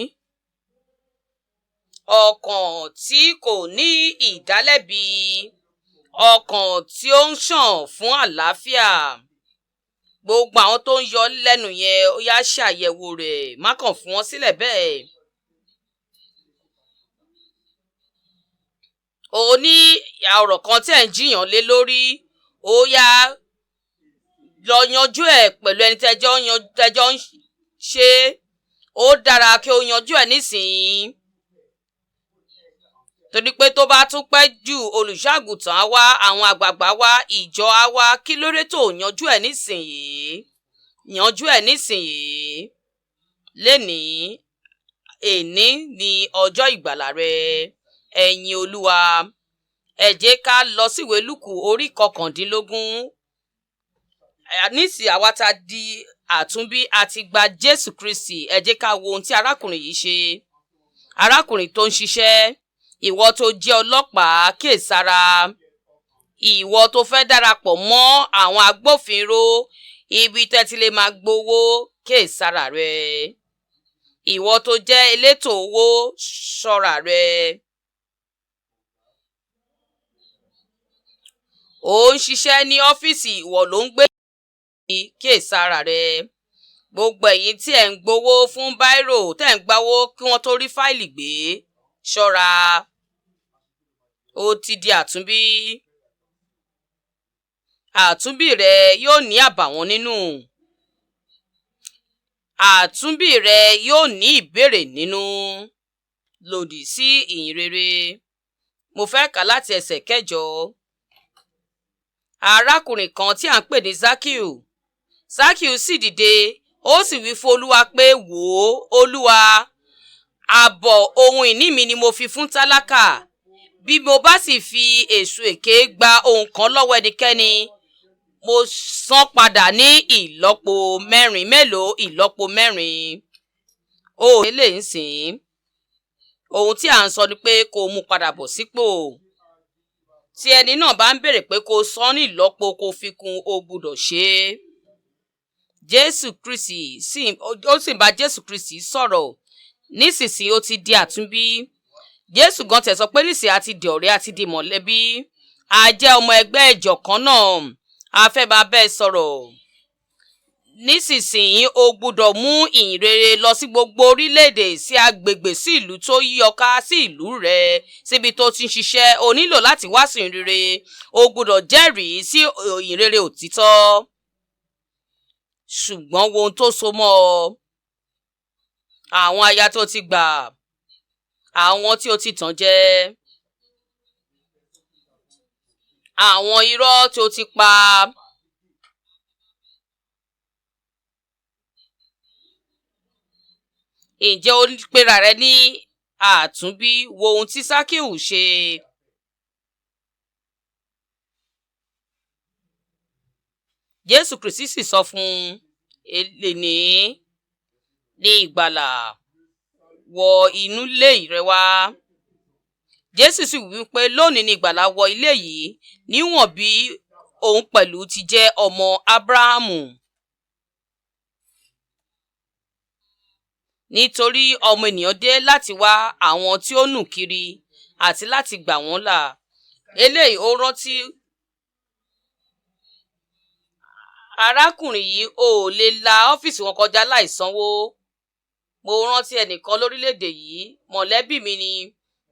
Speaker 1: Ọkàn tí kò ní ìdálẹ́bi, ọkàn tí ó ń ṣàn fún àlàáfíà. Gbogbo àwọn tó ń yọ lẹ́nu yẹn, ó yá ṣàyẹ̀wò rẹ̀, má kàn fún wọn sílẹ̀ bẹ́ẹ̀. O ní ọ̀rọ̀ kan tí ẹ̀ ń jiyàn lé lórí, Ó yá, lọ yanjú ẹ̀ pẹ̀lú ẹni tẹ́jọ́ ń ṣe. Ó dára kí o yanjú ẹ̀ nísìnyí, torí pé tó bá tún pẹ́ jù, olùṣọ́àgùtàn á wá, àwọn àgbààgbà wá, ìjọ á wá. Kí ló dé tó yanjú ẹ̀ nísìnyí? Yanjú ẹ̀ nísìnyí. Lénìí, èní ni ọjọ́ ìgbàlà rẹ. Ẹ̀yin Olúwa, ẹ jẹ́ ká lọ síwèé Lúùkù orí 19. Nísìnyí àwa ta di àtúnbí, a ti gba Jésù Kristi. Ẹ jẹ́ ká wo ohun tí arákùnrin yìí ṣe. Arákùnrin tó ń ṣiṣẹ́, ìwọ tó jẹ́ ọlọ́pàá, kíyèsára. Ìwọ tó fẹ́ darapọ̀ mọ́ àwọn agbófinró, ibi tẹ́ ti lè máa gbowó, kíyèsára rẹ. Ìwọ tó jẹ́ elétò owó, ṣọ́ra rẹ. Ò ń ṣiṣẹ́ ní ọ́fíìsì, ìwọ ló ń gbé, kíyèsára rẹ. Gbogbo ẹ̀yin tí ẹ̀ ń gbowó fún báírò, tẹ́ ń gbawó kí wọ́n tó rí fáìlì gbé, ṣọ́ra. Ó ti di àtúnbí. Àtúnbí rẹ yóò ní àbàwọ́n nínú. Àtúnbí rẹ yóò ní ìbéèrè nínú. Lòdì sí ìyìn rere. Mo fẹ́ kà láti ẹsẹ̀ 8. Arákùnrin kan tí à ń pè ní Sákíù. Sákíù sì dìde, ó sì wí fún Olúwa pé, wò ó, Olúwa, ààbọ̀ ohun ìní mi ni mo fi fún tálákà. Bí mo bá sì fi èso èké gba ohun kan lọ́wọ́ ẹnikẹ́ni, mo san padà ní ìlọ́po mẹ́rin. Mélòó? Ìlọ́po mẹ́rin. Ó lè ń sìn. Ohun tí à ń sọ ni pé kó mú padà bọ̀ sípò. Tí ẹni náà bá ń béèrè pé kó san ní ìlọ́po, kó fi kún, o gbúdọ̀ ṣe é. Jésù Kristi sì ó sì bá Jésù Kristi sọ̀rọ̀. Nísinsìnyí ó ti di àtúnbí. Jésù gan tẹ̀ sọ pé nísìnyí a ti di ọ̀rẹ́, a ti di mọ̀lẹ́bí. A jẹ́ ọmọ ẹgbẹ́ ìjọ kan náà. A fẹ́ máa bẹ́ẹ̀ sọ̀rọ̀. Nísinsìnyí o gbúdọ̀ mú ìyìn rere lọ sí gbogbo orílẹ̀-èdè, sí agbègbè, sí ìlú tó yí ọ ká, sí ìlú rẹ, síbi tó ti ń ṣiṣẹ́. O nílò láti wàásù ìyìn rere. O gbúdọ̀ jẹ́rìí sí ìyìn rere òtítọ́. Ṣùgbọ́n wo ohun tó so mọ́ ọ. Àwọn aya tó ti gbà, àwọn tí o ti tàn jẹ, àwọn irọ́ tí o ti pa. Ǹjẹ́ o pera rẹ ní àtúnbí? Wo ohun tí Sákíù ṣe. Jésù Kristi sì sọ fún un, èlé ní ìgbàlà wọ inú ilé rẹ wá. Jésù sì wí pé lónìí ni ìgbàlà wọ ilé yìí, níwọ̀n bí òun pẹ̀lú ti jẹ́ ọmọ Ábúráhámù. Nítorí ọmọ ènìyàn dé láti wá àwọn tí ó nù kiri àti láti gbà wọ́n là. Eléyìí ó rántí arákùnrin yìí, ò lè la ọ́fíìsì wọn kọjá láì sanwó. Mo rántí ẹnìkan lórílẹ̀‐èdè yìí, mọ̀lẹ́bí mi ni,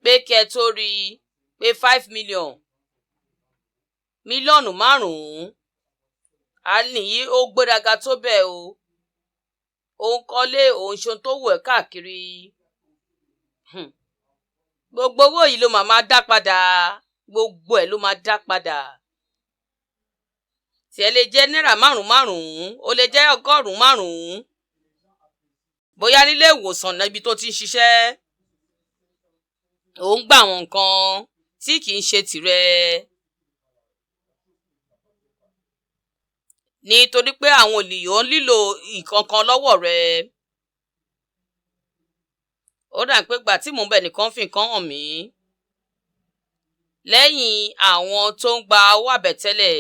Speaker 1: pé kẹ́ ẹ tó rí i pé 5 million, mílíọ̀nù 5. A nìyí ó gbéraga tó bẹ́ẹ̀ o. Ó ń kọ́lé, òun ṣe ohun tó wù ẹ́ káàkiri. Gbogbo owó yìí ló máa dá padà. Gbogbo ẹ̀ ló máa dá padà. Tí ẹ lè jẹ́ náírà 5 5, ó lè jẹ́ 100 5. Bóyá nílé ìwòsàn níbi tó ti ń ṣiṣẹ́, ò ń gbà àwọn nǹkan tí kì í ṣe tìrẹ. Nítorí pé àwọn ènìyàn nílò nǹkan kan lọ́wọ́ rẹ. Ó dà pé ìgbà tí mò ń bẹ nìkan fi nǹkan hàn mí. Lẹ́yìn àwọn tó ń gba owó àbẹ̀tẹ́lẹ̀,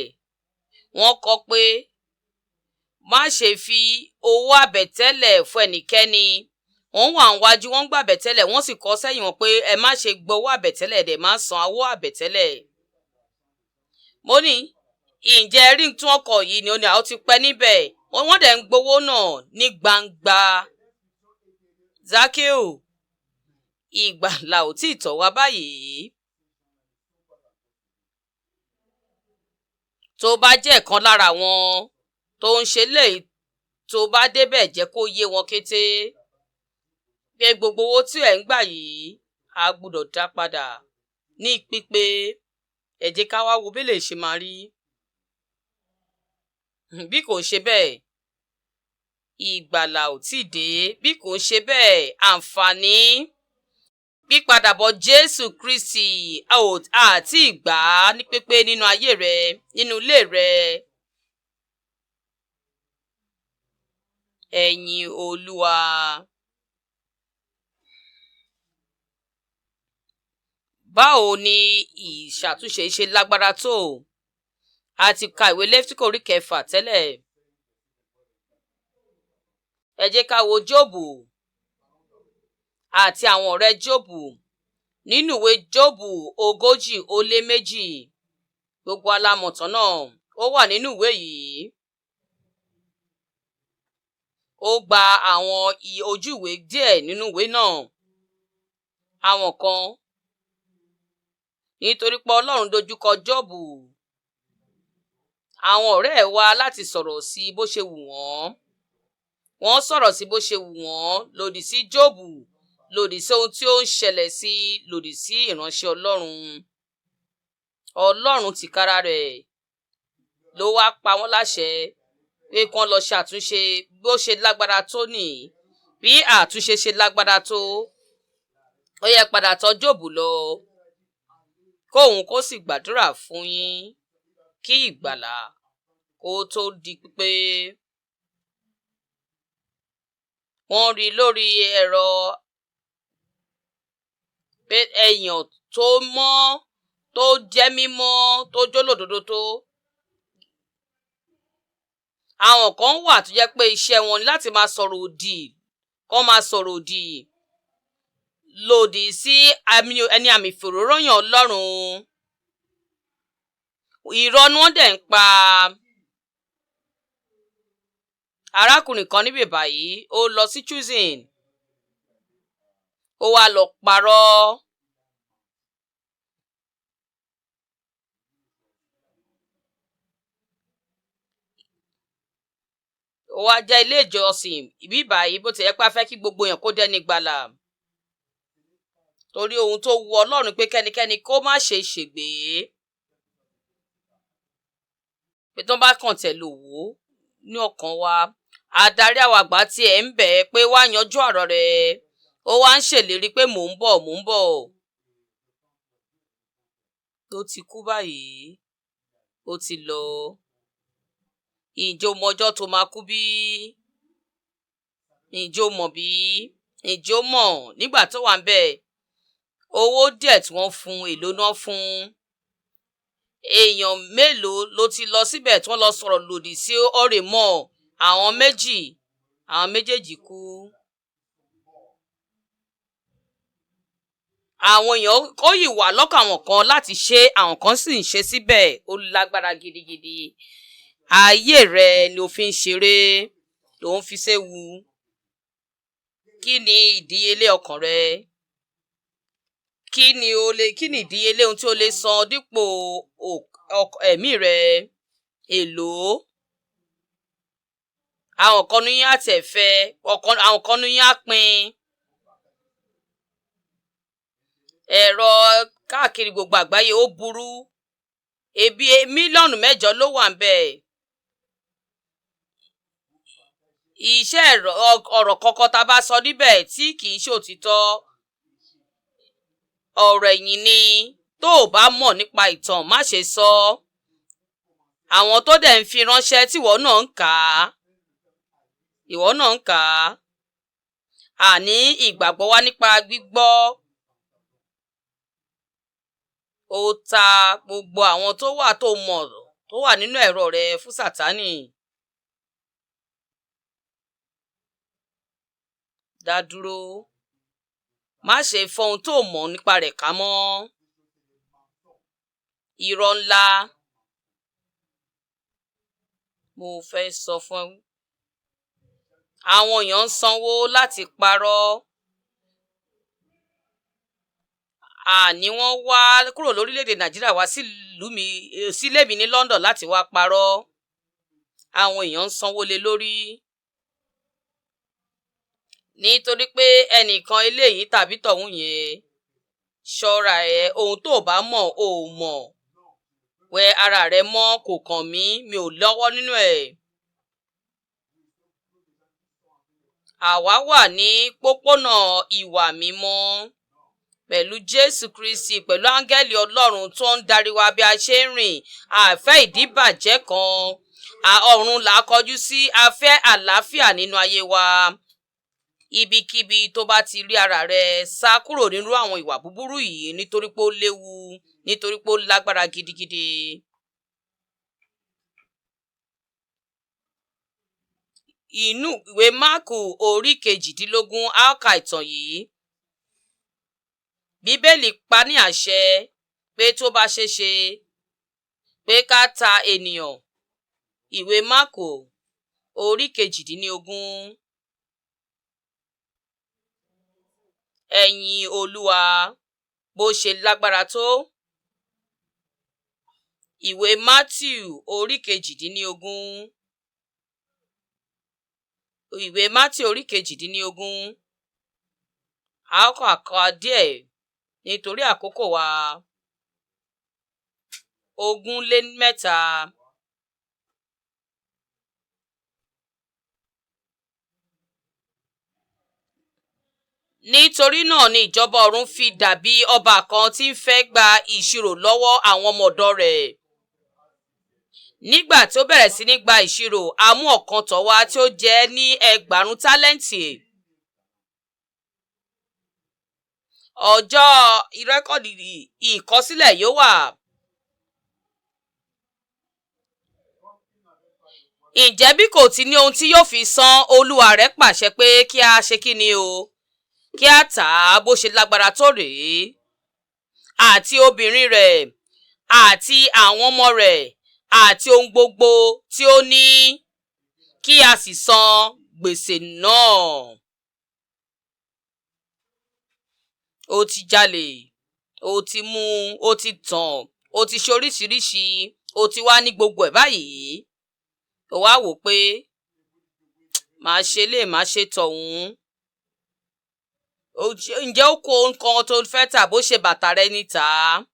Speaker 1: wọ́n kọ pé má ṣe fi owó àbẹ̀tẹ́lẹ̀ fún ẹnikẹ́ni. Wọ́n wà níwájú, wọ́n ń gba àbẹ̀tẹ́lẹ̀, wọ́n sì kọ sẹ́yìn wọn pé ẹ má ṣe gbowó àbẹ̀tẹ́lẹ̀, dẹ̀ má san owó àbẹ̀tẹ́lẹ̀. Mo ní, ǹjẹ́ rí tí wọ́n kọ yìí ni? Ó ní àwọn ti pẹ́ níbẹ̀. Wọ́n dẹ̀ ń gbowó náà ní gbangba. Sákíù, ìgbàlà ò tí ì tọ̀ wá báyìí. Tó bá jẹ́ kan lára wọn tó ń ṣe léyìí, tó bá débẹ̀, jẹ́ kó yé wọn kété pé gbogbo owó tí ẹ̀ ń gbà yìí, a gbọ́dọ̀ dá padà ní pípé. Ẹ jẹ́ ká wá wo bí lè ṣe máa rí. Bí kò ṣe bẹ́ẹ̀, ìgbàlà ò tí ì dé. Bí kò ṣe bẹ́ẹ̀, àǹfààní pípadàbọ̀ Jésù Kristi àti ìgbà ní pípé nínú ayé rẹ, nínú ilé rẹ. Ẹ̀yin Olúwa. Báwo ni ìṣàtúnṣe ṣe lágbára tó? A ti ka ìwé Lẹ́fítíkò orí 6 tẹ́lẹ̀. Ẹ jẹ́ ká wo Jóòbù àti àwọn ọ̀rẹ́ Jóòbù nínú ìwé Jóòbù 42. Gbogbo alámọ̀tán náà ó wà nínú ìwé yìí. Ó gba àwọn ojú ìwé díẹ̀ nínú ìwé náà. Àwọn kan, nítorí pé Ọlọ́run dojúkọ Jóòbù, àwọn ọ̀rẹ́ ẹ̀ wá láti sọ̀rọ̀ sí bó ṣe wù wọ́n. Wọ́n sọ̀rọ̀ sí bó ṣe wù wọ́n lòdì sí Jóòbù, lòdì sí ohun tí ó ń ṣẹlẹ̀ sí, lòdì sí ìránṣẹ́ Ọlọ́run. Ọlọ́run tìkára rẹ̀ ló wá pa wọ́n láṣẹ pé kí wọ́n lọ ṣàtúnṣe. Bó ṣe lágbára tó nì, bí àtúnṣe ṣe lágbára tó, ó yẹ padà tọ̀ Jóòbù lọ, kóun kó sì gbàdúrà fún yín kí ìgbàlà kó tó di pípé. Wọ́n rí lórí ẹ̀rọ pé èèyàn tó mọ́, tó jẹ́ mímọ́, tó jólódodo tó. Àwọn kan wà tó jẹ́ pé iṣẹ́ wọn ni láti máa sọ̀rọ̀ òdì, kó máa sọ̀rọ̀ òdì lòdì sí ẹni àmì ìfòróróyàn Ọlọ́run. Irọ́ ni wọ́n dẹ̀ ń pa. Arákùnrin kan níbí báyìí, ó lọ sí Choosing, ó wá lọ parọ́. Ó wá jẹ́ ilé ìjọsìn ìbí báyìí, bó ti yẹ pé a fẹ́ kí gbogbo èèyàn kó dẹ́ni gbàlà, torí ohun tó wu Ọlọ́run pé kẹ́nikẹ́ni kó má ṣe ṣègbé, pé tó bá kàn tẹ̀ lò wó ní ọkàn wa. Adarí àwọn àgbà tí ẹ̀ ń bẹ̀ pé wá yanjú ọ̀rọ̀ rẹ̀, ó wá ń ṣèlérí pé mò ń bọ̀, mò ń bọ̀. Ó ti kú báyìí, ó ti lọ. Ǹjẹ́ o mọ ọjọ́ tó máa kú bí? Ǹjẹ́ o mọ̀ bí? Ǹjẹ́ o mọ̀ nígbà tó wà ń bẹ̀? Owó díẹ̀ tí wọ́n fún, èló náà fún? Èèyàn mélòó ló ti lọ síbẹ̀ tí wọ́n lọ sọ̀rọ̀ lòdì sí ọ̀rẹ́mọ̀? Àwọn méjì, àwọn méjèèjì kú. Àwọn èèyàn ó yìí wà lọ́kàn àwọn kan láti ṣe, àwọn kan sì ń ṣe síbẹ̀. Ó lágbára gidigidi. Ayé rẹ ni o fi ń ṣeré, ló ń fi séwu. Kí ni ìdíyelé ọkàn rẹ? Kí ni o lè, kí ni ìdíyelé ohun tí o lè san dípò ẹ̀mí rẹ? Èló? Àwọn kan ní yín á tẹ̀ fẹ́, àwọn kan ní yín á pín. Ẹ̀rọ káàkiri gbogbo àgbáyé ó burú. Ebi 8 mílíọ̀nù ló wà ń bẹ̀. Iṣẹ́ ọ̀rọ̀ kọ̀ọ̀kan tá a bá sọ níbẹ̀ tí kì í ṣe òtítọ́, ọ̀rọ̀ ẹ̀yìn ni. Tó o bá mọ̀ nípa ìtàn, má ṣe sọ. Àwọn tó dẹ̀ ń fi ránṣẹ́ tí ìwọ náà ń kà á, ìwọ náà ń kà á. Àní ìgbàgbọ́ wá nípa gbígbọ́. Ó ta gbogbo àwọn tó wà tó mọ̀ tó wà nínú ẹ̀rọ rẹ fún Sátánì. Dá dúró. Má ṣe fọ ohun tó mọ̀ nípa rẹ̀ ká mọ́. Irọ́ ńlá. Mo fẹ́ sọ fún ẹ. Àwọn èèyàn ń sanwó láti parọ́. Àní wọ́n wá kúrò lórílẹ̀‐èdè Nàìjíríà wá sílùú mi, sílé mi ní London láti wá parọ́. Àwọn èèyàn ń sanwó lé lórí nítorí pé ẹnìkan eléyìí tàbí tọ̀hún yẹn. Ṣọ́ra ẹ, ohun tó o bá mọ̀ o ò mọ̀. Wẹ ara rẹ mọ́, kò kàn mí, mi ò lọ́wọ́ nínú ẹ̀. Àwa wà ní pópónà ìwà mímọ́ pẹ̀lú Jésù Kristi, pẹ̀lú áńgẹ́lì Ọlọ́run tó ń darí wa bí a ṣe ń rìn. Àfẹ́ ìdíbàjẹ́ kan, ọ̀run là á kọjú sí, a fẹ́ àlàáfíà nínú ayé wa. Ibikíbi tó bá ti rí ara rẹ, sá kúrò nínú àwọn ìwà búburú yìí nítorí pé ó léwu, nítorí pé ó lágbára gidigidi. Inú ìwé Máàkù orí 18, a ó ka ìtàn yìí. Bíbélì pa ní àṣẹ pé tó bá ṣeé ṣe pé ká ta ènìyàn. Ìwé Máàkù orí 18. Ẹ̀yin Olúwa, bó ṣe lágbára tó. Ìwé Mátíù orí 18. Ìwé Mátíù orí 18. A ó kà kà díẹ̀ nítorí àkókò wa. 23. Nítorí náà ni ìjọba ọ̀run fi dàbí ọba kan tí ń fẹ́ gba ìṣirò lọ́wọ́ àwọn ọmọ ọ̀dọ̀ rẹ̀. Nígbà tí ó bẹ̀rẹ̀ sí ní gba ìṣirò, a mú ọ̀kan tọ̀ wá tí ó jẹ́ ní 2,000 tálẹ́ǹtì. Ọjọ́ rẹ́kọ̀dì ìkọsílẹ̀ yóò wà. Ǹjẹ́ bí kò ti ní ohun tí yóò fi san, olúwa rẹ̀ pàṣẹ pé kí a ṣe kí ni o, kí a tà á bó ṣe lágbára tó rèé, àti obìnrin rẹ̀, àti àwọn ọmọ rẹ̀, àti ohun gbogbo tí ó ní, kí a sì san gbèsè náà. O ti jalè, o ti mú, o ti tàn, o ti ṣe oríṣiríṣi, o ti wá ní gbogbo ẹ̀ báyìí. O wá wò pé màá ṣe lé, màá ṣe tọ̀hún. Ǹjẹ́ ó kó ohun kan tó fẹ́ tà, bó ṣe bàtà rẹ ní tà á,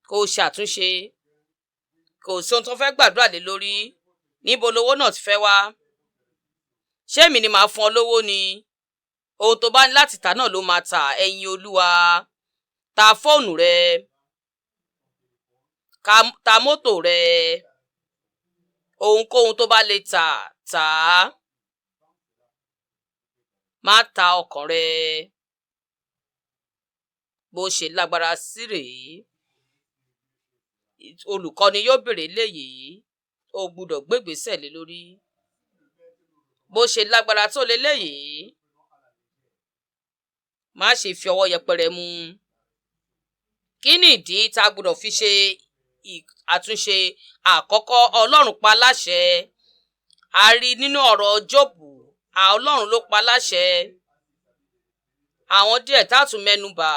Speaker 1: kó o ṣàtúnṣe. Kò sí ohun tó fẹ́ gbàdúrà lé lórí. Níbo lowó náà ti fẹ́ wá? Ṣé èmi ni màá fún ọ lówó ni? Ohun tó bá ní láti tà náà ló máa tà. Ẹ̀yin Olúwa, ta fóònù rẹ, ta mọ́tò rẹ, ohunkóhun tó bá lè tà, tà á. Má ta ọkàn rẹ. Bó ṣe lágbára sí rèé. Olùkọ́ni yóò béèrè léyìí. O gbúdọ̀ gbégbèsè lé lórí. Bó ṣe lágbára tó leléyìí. Má ṣe fi ọwọ́ yẹpẹrẹ mú. Kí ni ìdí tá a gbúdọ̀ fi ṣe àtúnṣe? Àkọ́kọ́, Ọlọ́run pa láṣẹ. A rí nínú ọ̀rọ̀ Jóòbù, Ọlọ́run ló pa láṣẹ. Àwọn díẹ̀ tá a tún mẹ́nu bà.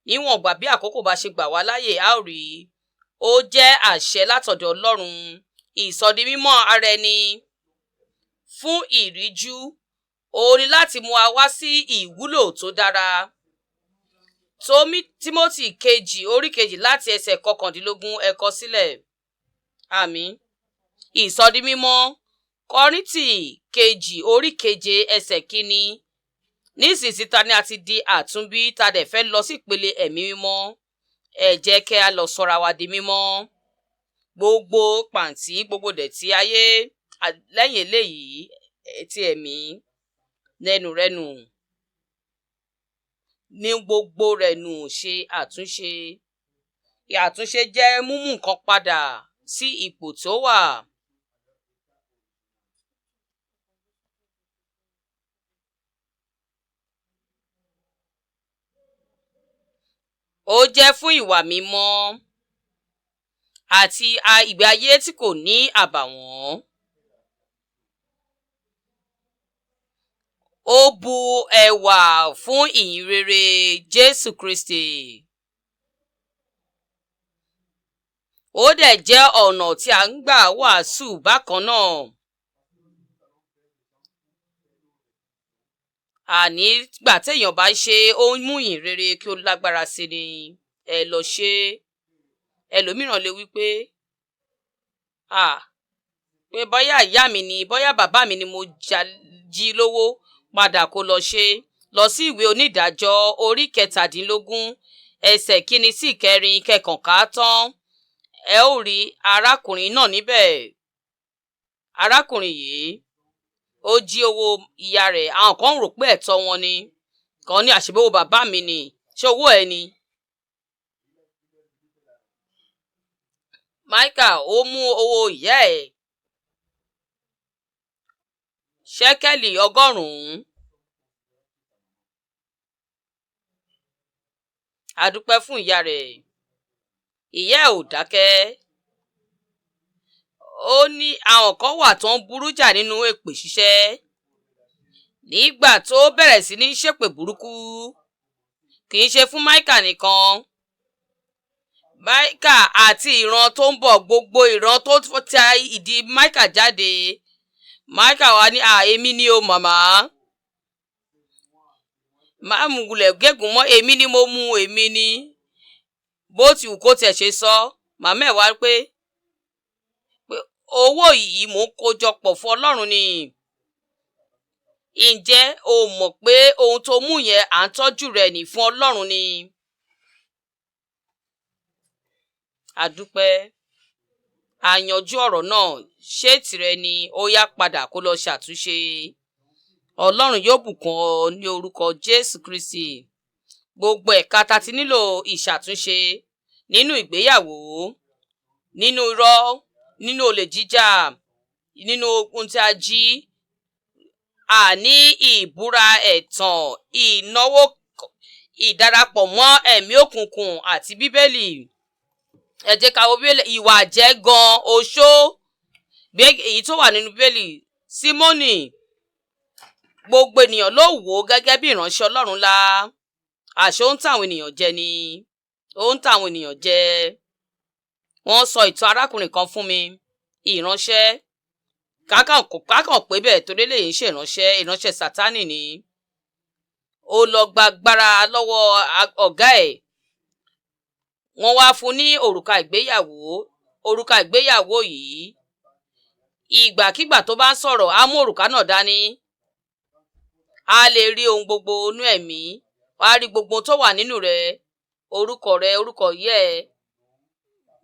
Speaker 1: Níwọ̀n ìgbà bí àkókò bá ṣe gbà wá láàyè, a ó rí. Ó jẹ́ àṣẹ látọ̀dọ̀ Ọlọ́run. Ìsọdimímọ́ ara ẹni fún ìríjú. Ó ní láti mú wa wá sí ìwúlò tó dára. Tímótì kejì orí 2 láti ẹsẹ̀ 19, ẹ kọ sílẹ̀. Àmín. Ìsọdimímọ́. Kọ́ríńtì kejì orí 7 ẹsẹ̀ 1. Nísinsìnyí ta ni a ti di àtúnbí, ta dẹ̀ fẹ́ lọ sí ìpele ẹ̀mí mímọ́. Ẹ jẹ́ kí a lọ sọra wa di mímọ́. Gbogbo pàǹtí, gbogbo dẹ̀tí ayé lẹ́yìn eléyìí ti ẹ̀mí lẹ́nu rẹ́nu. Ní gbogbo rẹ̀ nù ṣe àtúnṣe. Àtúnṣe jẹ́ mímú nǹkan padà sí ipò tó wà. Ó jẹ́ fún ìwà mímọ́ àti ìgbé ayé tí kò ní àbàwọ́n. Ó bu ẹwà fún ìyìn rere Jésù Kristi. Ó dẹ̀ jẹ́ ọ̀nà tí a ń gbà wàásù bákan náà. Àní gbà téèyàn bá ṣe ó ń mú ìyìn rere kí ó lágbára sí ni. Ẹ lọ ṣe é. Ẹlòmíràn lè wí pé, à, pé bóyá ìyá mi ni, bóyá bàbá mi ni mo jí lówó, padà kó lọ ṣe. Lọ sí ìwé onídàájọ́ orí 17, ẹsẹ̀ 1 sí 4 kẹkànká tán. Ẹ ó rí arákùnrin náà níbẹ̀. Arákùnrin yìí, ó jí owó ìyá rẹ̀. Àwọn kan rò pé ẹ̀tọ́ wọn ni. Kan ní àṣebí owó bàbá mi ni. Ṣé owó ẹ ni? Máíkà ó mú owó ìyá ẹ̀. Ṣẹ́kẹ́lì 100. A dúpẹ́ fún ìyá rẹ̀. Ìyá ẹ̀ ò dákẹ́. Ó ní àwọn kan wà tó ń burú jà nínú èpè ṣíṣẹ́. Nígbà tó bẹ̀rẹ̀ sí ní ṣépè burúkú, kì í ṣe fún Máíkà nìkan. Máíkà àti ìran tó ń bọ̀, gbogbo ìran tó ta ìdí Máíkà jáde. Máíkà wá ní, à, èmi ni o màmá. Má mú wulẹ̀ gégùn mọ́, èmi ni mo mú, èmi ni. Bó ti wù kó tiẹ̀ ṣe sọ, màmá ẹ̀ wá pé owó yìí mò ń kó jọ pọ̀ fún Ọlọ́run ni. Ǹjẹ́ o mọ̀ pé ohun tó mú yẹn à ń tọ́jú rẹ̀ ní fún Ọlọ́run ni? A dúpẹ́. A yanjú ọ̀rọ̀ náà. Ṣé tìrẹ ni? Ó yá padà kó lọ ṣàtúnṣe. Ọlọ́run yóò bùkún ọ ní orúkọ Jésù Kristi. Gbogbo ẹ̀ka ta ti nílò ìṣàtúnṣe nínú ìgbéyàwó, nínú irọ́, nínú olè jíjà, nínú ohun tí a jí, àní ìbúra ẹ̀tàn, ìnáwó, ìdarapọ̀ mọ́ ẹ̀mí òkùnkùn àti Bíbélì. Ẹ jẹ́ ká wo Bíbélì, ìwà àjẹ́ gan, oṣó, èyí tó wà nínú Bíbélì, Símónì. Gbogbo ènìyàn ló wò ó gẹ́gẹ́ bí ìránṣẹ́ Ọlọ́run ńlá. Àṣé ó ń tàwọn ènìyàn jẹ ni. Ó ń tàwọn ènìyàn jẹ. Wọ́n sọ ìtàn arákùnrin kan fún mi, ìránṣẹ́. Kákàn pé bẹ́ẹ̀ torí lè ń ṣe ìránṣẹ́, ìránṣẹ́ Sátánì ni. Ó lọ gba agbára lọ́wọ́ ọ̀gá ẹ̀. Wọ́n wá fún un ní òrùka ìgbéyàwó. Òrùka ìgbéyàwó yìí, ìgbàkígbà tó bá ń sọ̀rọ̀, á mú òrùka náà dání. A lè rí ohun gbogbo inú ẹ̀mí. Wà á rí gbogbo ohun tó wà nínú rẹ̀, orúkọ rẹ̀, orúkọ ìyá ẹ.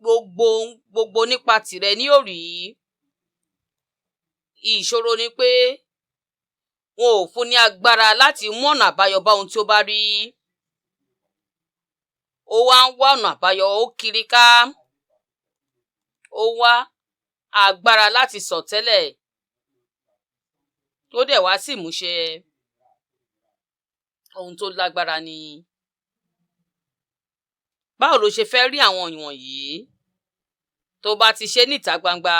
Speaker 1: Gbogbo gbogbo nípa tìrẹ ni ó rí. Ìṣòro ni pé wọn ò fún ní agbára láti mú ọ̀nà àbáyọ bá ohun tí ó bá rí. Ó wá ń wá ọ̀nà àbáyọ, ó kiri ká. Ó wá agbára láti sọ̀tẹ́lẹ̀ tó dẹ̀ wá sí ìmúṣẹ. Ohun tó lágbára ni. Báwo lo ṣe fẹ́ rí àwọn ìwọ̀nyí? Tó bá ti ṣe níta gbangba,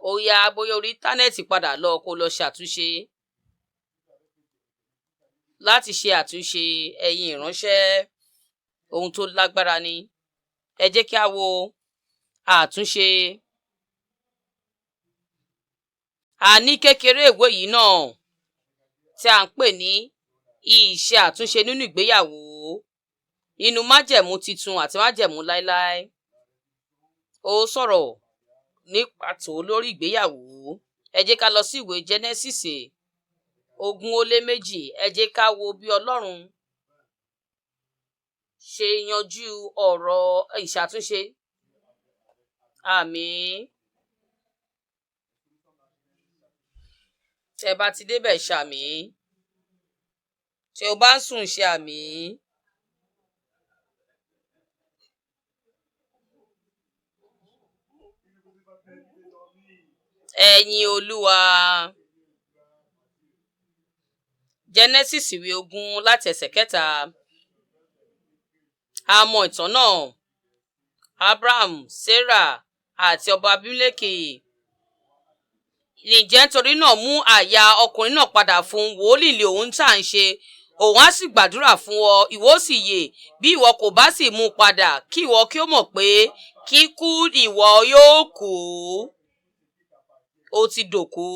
Speaker 1: ó yá bóyá orí íńtánẹ́ẹ̀tì padà lọ kó lọ ṣàtúnṣe. Láti ṣe àtúnṣe ẹ̀yin ìránṣẹ́, ohun tó lágbára ni. Ẹ jẹ́ kí a wo àtúnṣe. A ní kékeré ìwé yìí náà tí à ń pè ní ìṣe àtúnṣe nínú ìgbéyàwó, nínú májẹ̀mú titun àti májẹ̀mú láéláé. Ó sọ̀rọ̀ ní pàtó lórí ìgbéyàwó. Ẹ jẹ́ ká lọ sí ìwé Jẹ́nẹ́sísì 22. Ẹ jẹ́ ká wo bí Ọlọ́run ṣe yanjú ọ̀rọ̀ ìṣàtúnṣe. Àmín. Tẹ bá ti débẹ̀ ṣàmín. Tí o bá ń sùn ṣe àmín. Ẹ̀yin Olúwa. Jẹ́nẹ́sísì ìwé 20 láti ẹsẹ̀ 3. A mọ ìtàn náà. Abraham, Sarah àti ọba Abimeleki. Ǹjẹ́ nítorí náà mú àyà ọkùnrin náà padà fún wòlíì lé òun tá à ń ṣe, òun á sì gbàdúrà fún ọ, ìwọ ó sì yè. Bí ìwọ kò bá sì mú un padà, kí ìwọ kí ó mọ̀ pé kíkú ìwọ yóò kú. Ó ti dòkú.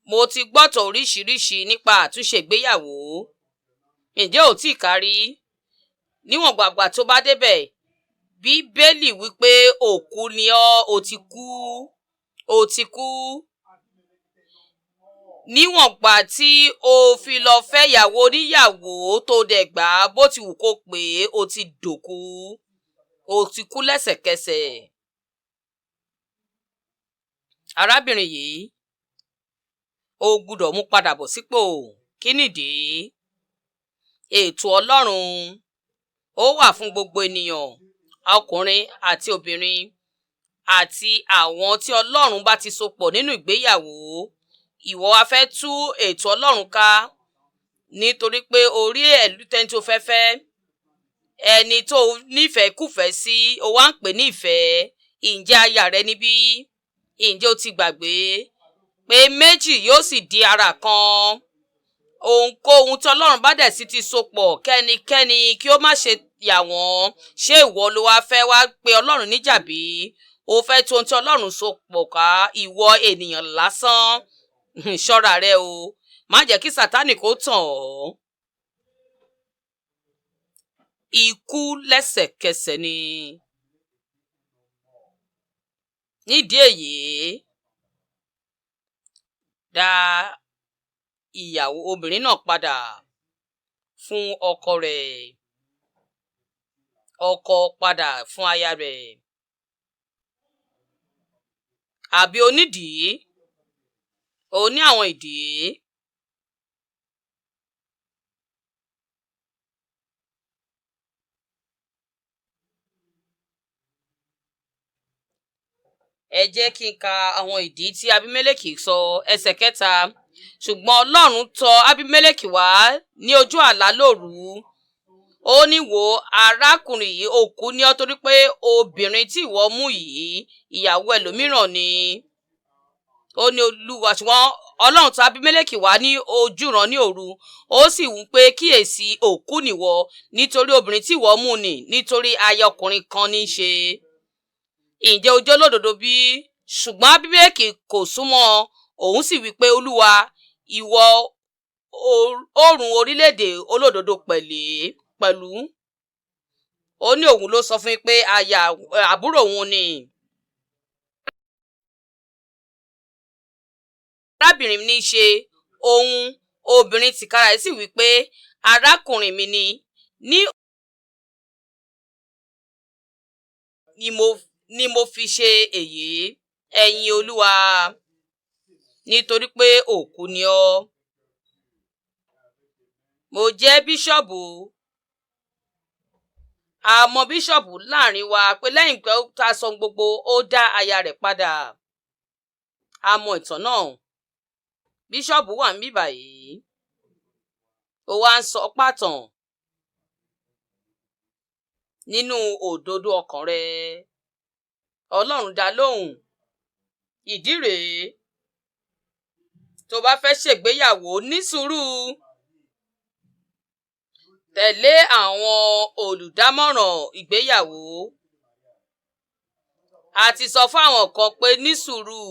Speaker 1: Mo ti gbọ́tọ̀ oríṣiríṣi nípa àtúnṣe ìgbéyàwó. Ǹjẹ́ ò tíì kárí? Níwọ̀n gbàgbà tó bá débẹ̀, Bíbélì wípé òkú ni ọ́, o ti kú, o ti kú. Níwọ̀n gbà tí o fi lọ fẹ́ ìyàwó oníyàwó tó dẹ̀ gbà á bó ti wù kó pé o ti dòkú, o ti kú lẹ́sẹ̀kẹsẹ̀. Arábìnrin yìí, o gbúdọ̀ mú padà bọ̀ sípò. Kí nìdí? Ètò Ọlọ́run ó wà fún gbogbo ènìyàn, ọkùnrin àti obìnrin, àti àwọn tí Ọlọ́run bá ti so pọ̀ nínú ìgbéyàwó. Ìwọ wá fẹ́ tú ètò Ọlọ́run ká nítorí pé orí ẹ̀lú tẹ́ni tó fẹ́ fẹ́, ẹni tó nífẹ̀ẹ́ kúfẹ̀ẹ́ sí, o wá ń pè ní ìfẹ́. Ǹjẹ́ aya rẹ níbí? Ǹjẹ́ o ti gbàgbé pé méjì yóò sì di ara kan? Ohunkóhun tí Ọlọ́run bá dẹ̀ sì ti so pọ̀, kẹ́nikẹ́ni kí ó má ṣe yà wọ́n. Ṣé ìwọ ló wá fẹ́ wá pe Ọlọ́run níjà bí? O fẹ́ tú ohun tí Ọlọ́run so pọ̀ ká, ìwọ ènìyàn lásán. Ṣọ́ra rẹ o, má jẹ́ kí Sátánì kó tàn ọ́. Ikú lẹ́sẹ̀kẹsẹ̀ ni. Nídìí èyí, dá ìyàwó obìnrin náà padà fún ọkọ rẹ̀, ọkọ padà fún aya rẹ̀. Àbí onídìí? O ní àwọn ìdí. Ẹ jẹ́ kí n ka àwọn ìdí tí Abímẹ́lẹ́kì sọ. Ẹsẹ̀ kẹta. Ṣùgbọ́n Ọlọ́run tọ̀ Abímẹ́lẹ́kì wá ní ojú àlá lóru. Ó ní, wò, arákùnrin yìí, òkú ni ọ́ torí pé obìnrin tí ìwọ mú yìí, ìyàwó ẹlòmíràn ni. Ó ní Olúwa, ṣùgbọ́n Ọlọ́run tọ̀ Abímẹ́lẹ́kì wá ní ojúran ní òru. Ó sì wí pé, kíyèsí, òkú nìwọ, nítorí obìnrin tí ìwọ mú nì, nítorí aya ọkùnrin kan ní í ṣe. Ǹjẹ́ o jẹ́ olódodo bí? Ṣùgbọ́n Abímẹ́lẹ́kì kò súnmọ́, òun sì wí pé, Olúwa, ìwọ oòrùn orílẹ̀-èdè olódodo pẹ̀lú. Ó ní òun ló sọ fún yín pé aya àbúrò òun ni. Arábìnrin ní í ṣe òun, obìnrin tìkára rẹ̀ sì wí pé, arákùnrin mi ni. Ní mo fi ṣe èyí, ẹ̀yin Olúwa, nítorí pé òkú ni ọ́. Mo jẹ́ bíṣọ̀bù. A mọ bíṣọ̀bù láàrin wa pé lẹ́yìn tá a sọ gbogbo, ó dá aya rẹ̀ padà. A mọ ìtàn náà. Bíṣọ̀bù wà níbí báyìí. Ó wá ń sọ pàtàn nínú òdodo ọkàn rẹ. Ọlọ́run dá lóhùn. Ìdí rèé. Tó bá fẹ́ ṣègbéyàwó, ní sùúrù. Tẹ̀lé àwọn olùdámọ̀ràn ìgbéyàwó. A ti sọ fún àwọn kan pé ní sùúrù,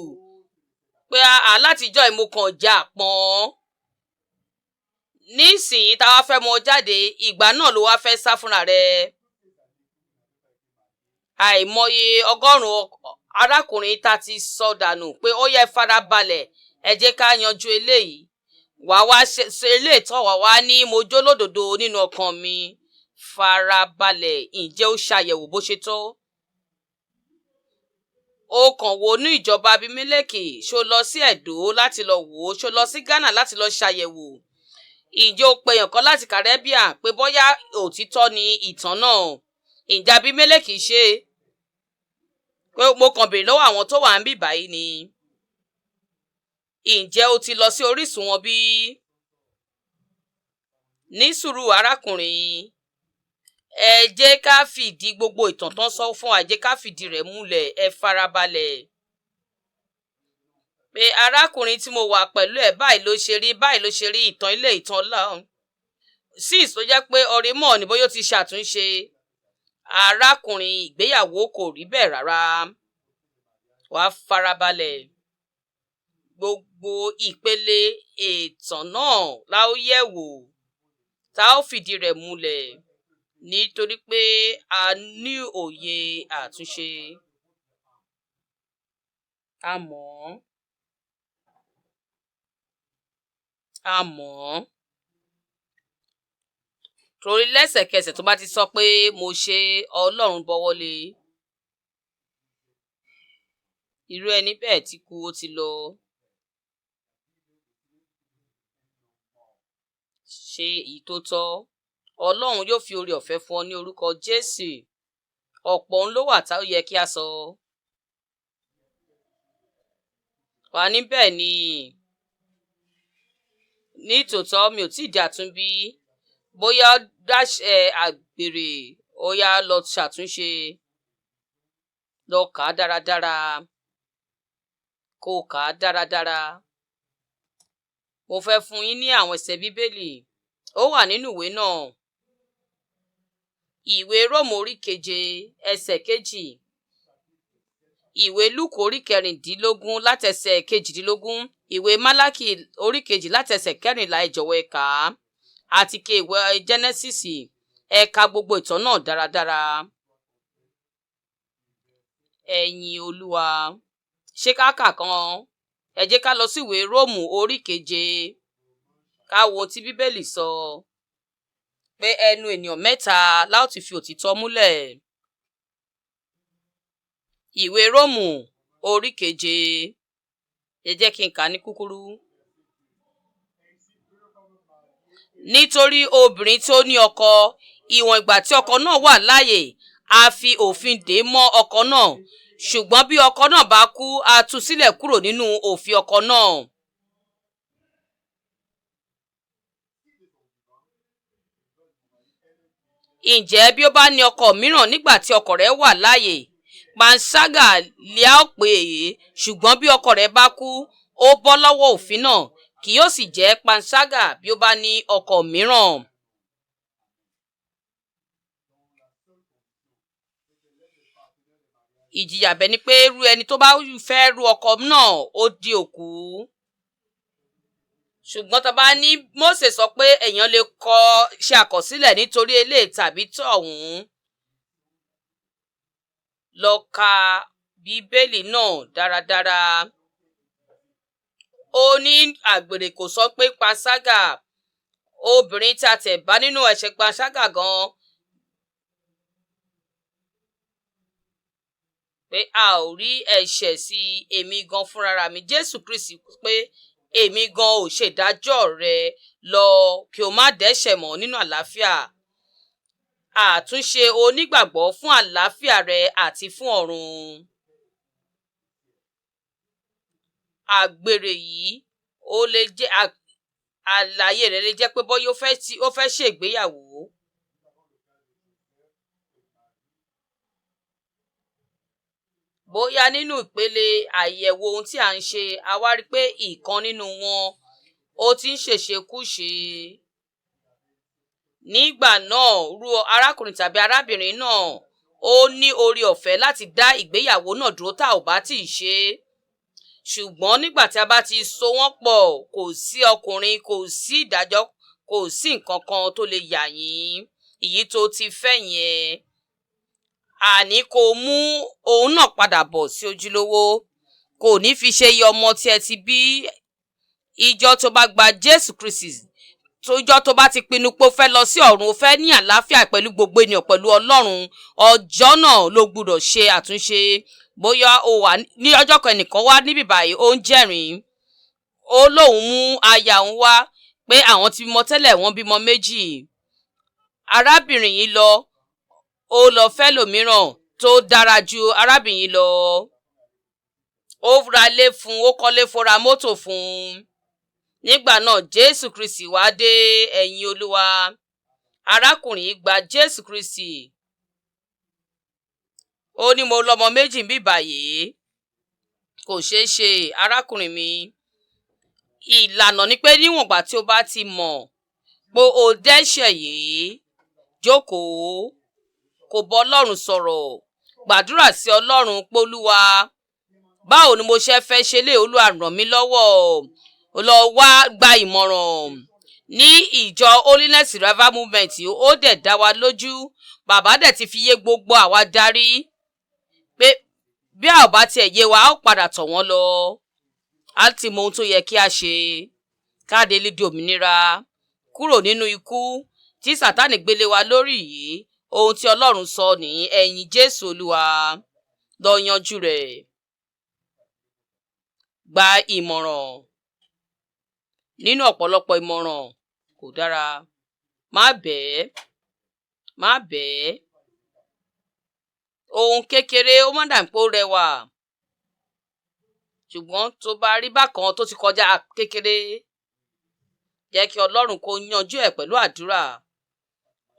Speaker 1: pé alátijọ́ ìmúkan jà pọ́n. Nísìnyí tá a wá fẹ́ mọ jáde, ìgbà náà ló wá fẹ́ sá fúnra rẹ̀. Àìmọye ọgọ́rùn-ún arákùnrin tá ti sọ dànù pé ó yẹ farabalẹ̀, ẹ jẹ́ ká yanjú eléyìí. Wà wá ṣe eléyìí tán, wà wá ní mo jó lódodo nínú ọkàn mi. Farabalẹ̀, ǹjẹ́ ó ṣàyẹ̀wò bó ṣe tó? Ó kàn wò ní ìjọba Abímẹ́lẹ́kì, ṣó lọ sí Ẹ̀dó láti lọ wò ó, ṣó lọ sí Ghana láti lọ ṣàyẹ̀wò? Ǹjẹ́ o pe èèyàn kan láti Caribbean pé bóyá òtítọ́ ni ìtàn náà? Ǹjẹ́ Abímẹ́lẹ́kì ṣe? Pé mo kàn béèrè lọ́wọ́ àwọn tó wà níbí báyìí ni. Ǹjẹ́ o ti lọ sí orísun wọn bí? Ní sùúrù arákùnrin. Ẹ jẹ́ ká fìdí gbogbo ìtàn tán sọ fún wa, ẹ jẹ́ ká fìdí rẹ̀ múlẹ̀. Ẹ farabalẹ̀ pé arákùnrin tí mo wà pẹ̀lú ẹ̀, báyìí ló ṣe rí, báyìí ló ṣe rí, ìtàn ilé, ìtàn lọ́hùn six tó jẹ́ pé ọ̀rẹ́mọ̀ ní bóyá ó ti ṣàtúnṣe. Arákùnrin, ìgbéyàwó kò rí bẹ́ẹ̀ rárá. Wàá farabalẹ̀, gbogbo ìpele ìtàn náà la ó yẹ̀ wò, tá ó fìdí rẹ̀ múlẹ̀, nítorí pé a ní òye àtúnṣe. A mọ̀ ọ́, a mọ̀ ọ́, torí lẹ́sẹ̀kẹsẹ̀ tó bá ti sọ pé mo ṣe, Ọlọ́run bọ́wọ́ lé irú ẹni bẹ́ẹ̀ ti kú, ó ti lọ. Ṣe èyí tó tọ́, Ọlọ́run yóò fi oore ọ̀fẹ́ fún ọ ní orúkọ Jésù. Ọ̀pọ̀ ohun ló wà tá ó yẹ kí a sọ. Wà ní bẹ́ẹ̀ ni, ní tòótọ́ mi ò tí ì di àtúnbí. Bóyá dáṣẹ àgbèrè, ó yá, lọ ṣàtúnṣe, lọ kà á dáradára, kó o kà á dáradára. Mo fẹ́ fún yín ní àwọn ẹsẹ̀ Bíbélì, ó wà nínú ìwé náà. Ìwé Róòmù orí 7 ẹsẹ̀ 2, ìwé Lúùkù orí 16 látẹsẹ̀ 18, ìwé Málákì orí 2 látẹsẹ̀ 14. Ẹ jọ̀wọ́ ẹ kà á, àti ke ìwé Jẹ́nẹ́sísì. Ẹ ka gbogbo ìtàn náà dáradára. Ẹ̀yin Olúwa, ṣé ká kà kan? Ẹ jẹ́ ká lọ sí ìwé Róòmù orí 7, ká wo ohun tí Bíbélì sọ pé ẹnu ènìyàn mẹ́ta la ó ti fi òtítọ́ múlẹ̀. Ìwé Róòmù orí 7, ẹ jẹ́ kí n kà á ní kúkúrú. Nítorí obìnrin tí ó ní ọkọ, ìwọ̀n ìgbà tí ọkọ náà wà láàyè, a fi òfin dè é mọ́ ọkọ náà, ṣùgbọ́n bí ọkọ náà bá kú, a tú sílẹ̀ kúrò nínú òfin ọkọ náà. Ǹjẹ́ bí ó bá ní ọkọ mìíràn nígbà tí ọkọ rẹ̀ wà láàyè, panṣágà lè a ó pè é, ṣùgbọ́n bí ọkọ rẹ̀ bá kú, ó bọ́ lọ́wọ́ òfin náà, kì yóò sì jẹ́ panṣágà bí ó bá ní ọkọ mìíràn. Ìjìyà bẹ́ẹ̀ ni pé irú ẹni tó bá fẹ́ ru ọkọ náà, ó di òkú. Ṣùgbọ́n tá a bá ní Mósè sọ pé èèyàn lè kọ ṣe àkọsílẹ̀ nítorí eléyìí tàbí tọ̀hún, lọ ka Bíbélì náà dáradára. Ó ní àgbèrè kò sọ pé panṣágà, obìnrin tí a tẹ̀ bá nínú ẹ̀ṣẹ̀ panṣágà gan, pé a ò rí ẹ̀ṣẹ̀ sí èmi gan fúnra mi. Jésù Kristi pé èmi gan ò ṣèdájọ́ rẹ, lọ kí o má dẹ́ṣẹ̀ mọ́ nínú àlàáfíà. Àtúnṣe onígbàgbọ́ fún àlàáfíà rẹ àti fún ọ̀run. Àgbèrè yìí, ó lè jẹ́ àlàyé rẹ̀ lè jẹ́ pé bóyá ó fẹ́ ṣègbéyàwó. Bóyá nínú ìpele àyẹ̀wò ohun tí à ń ṣe, a wá rí pé ìkan nínú wọn ó ti ń ṣèṣekúṣe. Nígbà náà, rú arákùnrin tàbí arábìnrin náà, ó ní oore ọ̀fẹ́ láti dá ìgbéyàwó náà dúró tá ò bá tí ì ṣe é. Ṣùgbọ́n nígbà tí a bá ti so wọ́n pọ̀, kò sí ọkùnrin, kò sí ìdájọ́, kò sí nǹkan kan tó lè yà yín. Èyí tó ti fẹ́ yẹn, àní kò mú òun náà padà bọ̀ sí ojúlówó, kò ní fi ṣe iye ọmọ tí ẹ ti bí. Ìjọ tó bá gba Jésù Kristi, tójọ́ tó bá ti pinnu pé ó fẹ́ lọ sí ọ̀run, ó fẹ́ ní àlàáfíà pẹ̀lú gbogbo ènìyàn, pẹ̀lú Ọlọ́run, ọjọ́ náà ló gbúdọ̀ ṣe àtúnṣe. Bóyá ó wà ní ọjọ́ kan, ẹnìkan wá níbí báyìí, ó ń jẹ́rìí, ó lóun mú aya òun wá pé àwọn ti bímọ tẹ́lẹ̀, wọ́n bímọ méjì. Arábìnrin yìí lọ, ó lọ fẹ́ lòmíràn tó dára ju arábìnrin yìí lọ. Ó ra ilé fún, ó kọ́lé fún, ra mọ́tò fún un. Nígbà náà Jésù Kristi wá dé. Ẹ̀yin Olúwa, Arákùnrin yìí gba Jésù Kristi. Ó ní mo lọ́mọ méjì níbí báyìí. Kò ṣeé ṣe, arákùnrin mi. Ìlànà ni pé níwọ̀n ìgbà tí o bá ti mọ̀ pé o dẹ́ṣẹ̀ yìí, jókòó, kó bá Ọlọ́run sọ̀rọ̀, gbàdúrà sí Ọlọ́run pé, Olúwa, báwo ni mo ṣe fẹ́ ṣe lé? Olúwa ràn mí lọ́wọ́. Lọ wá gba ìmọ̀ràn ní ìjọ Holiness Revival Movement. Ó dẹ̀ dá wa lójú, bàbá dẹ̀ ti fi yé gbogbo àwa darí pé bí a ò bá tiẹ̀ yé wa, a ó padà tọ̀ wọ́n lọ. A ti mọ ohun tó yẹ kí a ṣe káàdé lè di òmìnira kúrò nínú ikú tí Sátánì gbélé wa lórí yìí. Ohun tí Ọlọ́run sọ ní ẹ̀yìn Jésù Olúwa, lọ yanjú rẹ̀, gba ìmọ̀ràn. Nínú ọ̀pọ̀lọpọ̀ ìmọ̀ràn kò dára. Má bẹ́ẹ̀, má bẹ́ẹ̀. Ohun kékeré ó má dà pé ó rẹwà, ṣùgbọ́n tó bá rí bákan tó ti kọjá kékeré, jẹ́ kí Ọlọ́run kó yanjú ẹ̀ pẹ̀lú àdúrà.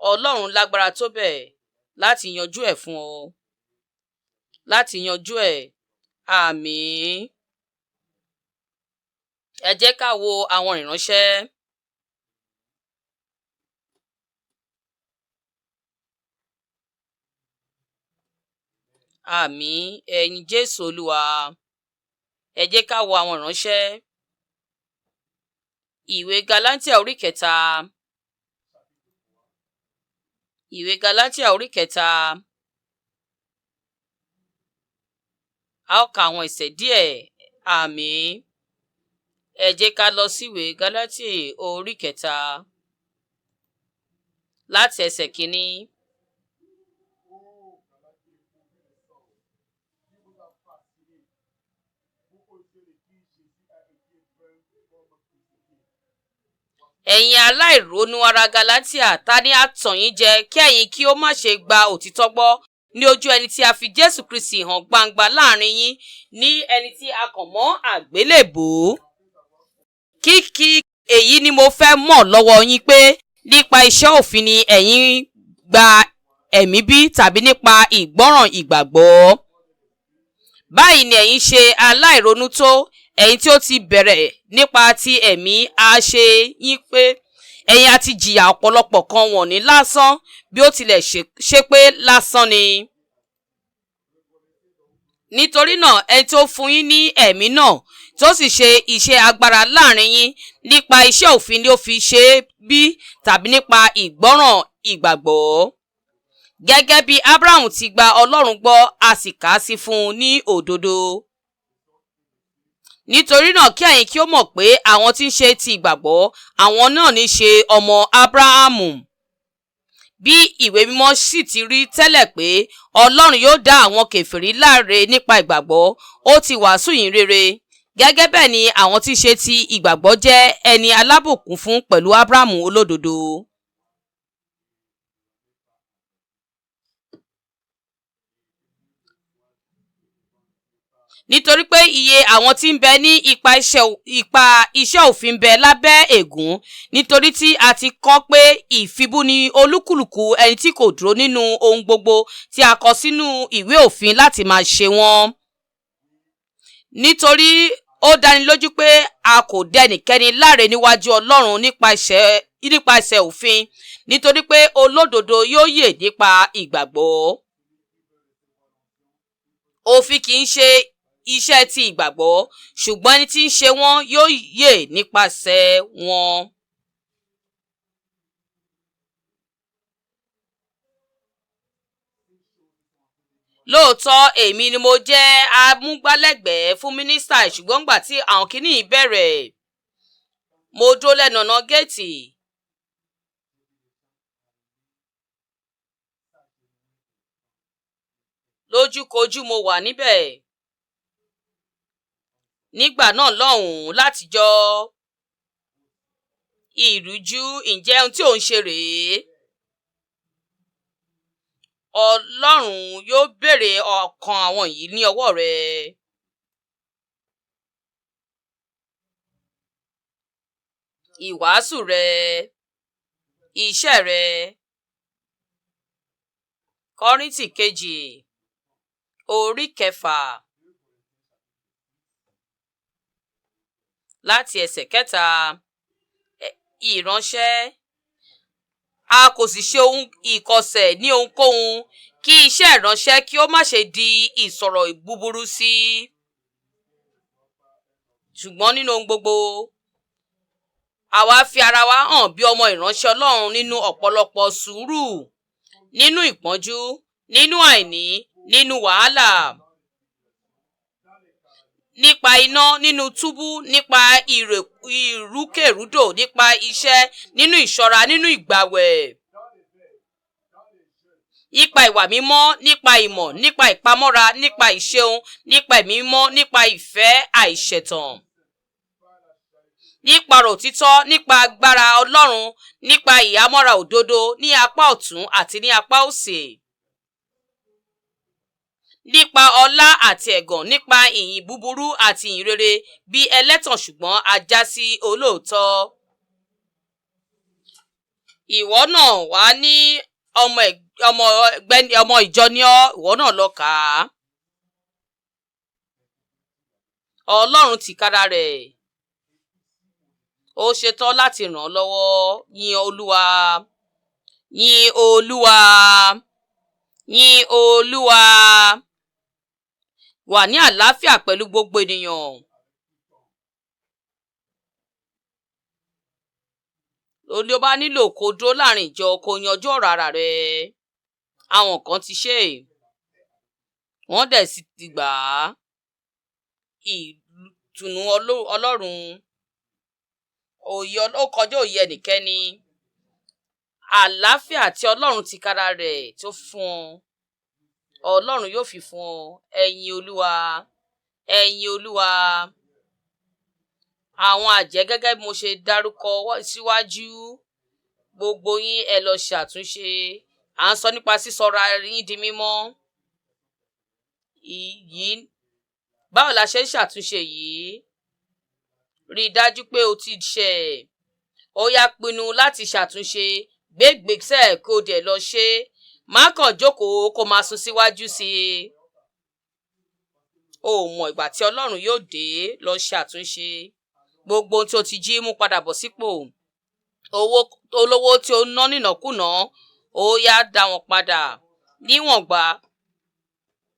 Speaker 1: Ọlọ́run lágbára tó bẹ́ẹ̀ láti yanjú ẹ̀ fún ọ, láti yanjú ẹ̀. Àmín. Ẹ jẹ́ ká wo àwọn ìránṣẹ́. Àmín, ẹ̀yin Jésù Olúwa. Ẹ jẹ́ ká wo àwọn ìránṣẹ́. Ìwé Gálátíà orí kẹta. Ìwé Gálátíà orí kẹta. A ó ka àwọn ẹsẹ̀ díẹ̀. Àmín. Ẹ jẹ́ ká lọ síwèé Gálátíà orí kẹta láti ẹsẹ̀ kínní. Ẹ̀yin aláìrónú ará Gálátíà, ta ni a tàn yín jẹ kí ẹ̀yin kí ó má ṣe gba òtítọ́ gbọ́ ní ojú ẹni tí a fi Jésù Kristi hàn gbangba láàrin yín ní ẹni tí a kàn mọ́ àgbélébùú? Kìkì èyí ni mo fẹ́ mọ̀ lọ́wọ́ yín pé nípa iṣẹ́ òfin ni ẹ̀yin gba ẹ̀mí bí tàbí nípa ìgbọ́ràn ìgbàgbọ́? Báyìí ni ẹ̀yin ṣe aláìronú tó, ẹ̀yin tí ó ti bẹ̀rẹ̀ nípa ti ẹ̀mí, a ṣe yín pé ẹ̀yin a ti jìyà ọ̀pọ̀lọpọ̀ kan wọ̀nyí lásán, bí ó tilẹ̀ ṣe pé lásán ni. Nítorí náà, ẹni tó fún yín ní ẹ̀mí náà tó sì ṣe iṣẹ́ agbára láàrin yín, nípa iṣẹ́ òfin ni ó fi ṣe é bí tàbí nípa ìgbọ́ràn ìgbàgbọ́? Gẹ́gẹ́ bí Abrahamu ti gba Ọlọ́run gbọ́, a sì kà á sí fún un ní òdodo. Nítorí náà kí ẹ̀yin kí ó mọ̀ pé àwọn tí ń ṣe ti ìgbàgbọ́, àwọn náà ní ṣe ọmọ Abrahamu. Bí ìwé mímọ́ sì ti rí tẹ́lẹ̀ pé Ọlọ́run yóò dá àwọn kèfèrí láre nípa ìgbàgbọ́, ó ti wàásù ìyìn rere. Gẹ́gẹ́ bẹ́ẹ̀ ni àwọn tí ń ṣe ti ìgbàgbọ́ jẹ́ ẹni alábùkún fún pẹ̀lú Abrahamu olódodo. Nítorí pé iye àwọn tí ń bẹ ní ipa iṣẹ́ òfin bẹ lábẹ́ ègún, nítorí tí a ti kọ pé ìfibú ni olúkúlùkù ẹni tí kò dúró nínú ohun gbogbo tí a kọ sínú ìwé òfin láti máa ṣe wọ́n. Nítorí ó dánilójú pé a kò dẹnikẹ́ni láre níwájú Ọlọ́run nípasẹ̀ òfin, nítorí pé olódodo yóò yè nípa ìgbàgbọ́. Òfin kì í ṣe iṣẹ́ ti ìgbàgbọ́, ṣùgbọ́n ẹni tí ń ṣe wọ́n yóò yè nípasẹ̀ wọn. Lóòótọ́ èmi ni mo jẹ́ amúgbálẹ́gbẹ̀ẹ́ fún mínísítà, ṣùgbọ́n nígbà tí àwọn kinní yìí bẹ̀rẹ̀, mo dúró lẹ́nu ọ̀nà géètì. Lójúkojú mo wà níbẹ̀. Nígbà náà lọ́hùn-ún látijọ́ ìrújú, ǹjẹ́ ohun tí ò ń ṣe rèé? Ọlọ́run yóò béèrè ọkàn àwọn yìí ní ọwọ́ rẹ. Ìwàásù rẹ, iṣẹ́ rẹ. Kọ́ríńtì kejì orí kẹfà láti ẹsẹ̀ kẹta. Ìránṣẹ́. A kò sì ṣe ohun ìkọ̀sẹ̀ ní ohunkóhun kí iṣẹ́ ìránṣẹ́ kí ó má ṣe di ìsọ̀rọ̀ búburú sí. Ṣùgbọ́n nínú ohun gbogbo, àwa fi ara wa hàn bí ọmọ ìránṣẹ́ Ọlọ́run nínú ọ̀pọ̀lọpọ̀ sùúrù, nínú ìpọ́njú, nínú àìní, nínú wàhálà, nípa iná, nínú túbú, nípa ìrúkèrúdò, nípa iṣẹ́, nínú ìṣọ́ra, nínú ìgbàwẹ̀, nípa ìwà mímọ́, nípa ìmọ̀, nípa ìpamọ́ra, nípa ìṣeun, nípa ẹ̀mí mímọ́, nípa ìfẹ́ àìṣẹ̀tàn, nípa ọ̀rọ̀ òtítọ́, nípa agbára Ọlọ́run, nípa ìhámọ́ra òdodo ní apá ọ̀tún àti ní apá òsì, nípa ọlá àti ẹ̀gàn, nípa ìyìn búburú àti ìyìn rere, bí ẹlẹ́tàn ṣùgbọ́n a já sí olóòótọ́. Ìwọ náà wà ní ọmọ ọmọ ẹgbẹ́ ọmọ ìjọ ní ọ́, ìwọ náà lọ kà á. Ọlọ́run tìkára rẹ̀ ó ṣetán láti ràn ọ́ lọ́wọ́. Yin Olúwa, yin Olúwa, yin Olúwa. Wà ní àlàáfíà pẹ̀lú gbogbo ènìyàn. Ó ní o bá nílò kó dúró láàrin ìjọ kó yanjú ọ̀rọ̀ ara rẹ. Àwọn kan ti ṣe é, wọ́n dẹ̀ sì ti gbà á. Ìtùnú Ọlọ́run òye ó kọjá òye ẹnikẹ́ni. Àlàáfíà tí Ọlọ́run tìkára rẹ̀ tó fún ọ, Ọlọ́run yóò fi fún ọ. Ẹ yin Olúwa, ẹ yin Olúwa. Àwọn àjẹ́, gẹ́gẹ́ bí mo ṣe dárúkọ síwájú, gbogbo yín ẹ lọ ṣàtúnṣe. À ń sọ nípa sísọra yín di mímọ́ yìí. Báwo la ṣe ń ṣàtúnṣe yìí? Rí i dájú pé o ti ṣẹ̀. Ó yá, pinnu láti ṣàtúnṣe, gbé ìgbésẹ̀ kó o dẹ̀ lọ ṣe. Má kàn jókòó kó máa sún síwájú sí i. O ò mọ̀ ìgbà tí Ọlọ́run yóò dé. Lọ ṣe àtúnṣe. Gbogbo ohun tí o ti jí mú padà bọ̀ sípò. Owó olówó tí o ná nínàkúnà, ó yá, dá wọn padà níwọ̀nba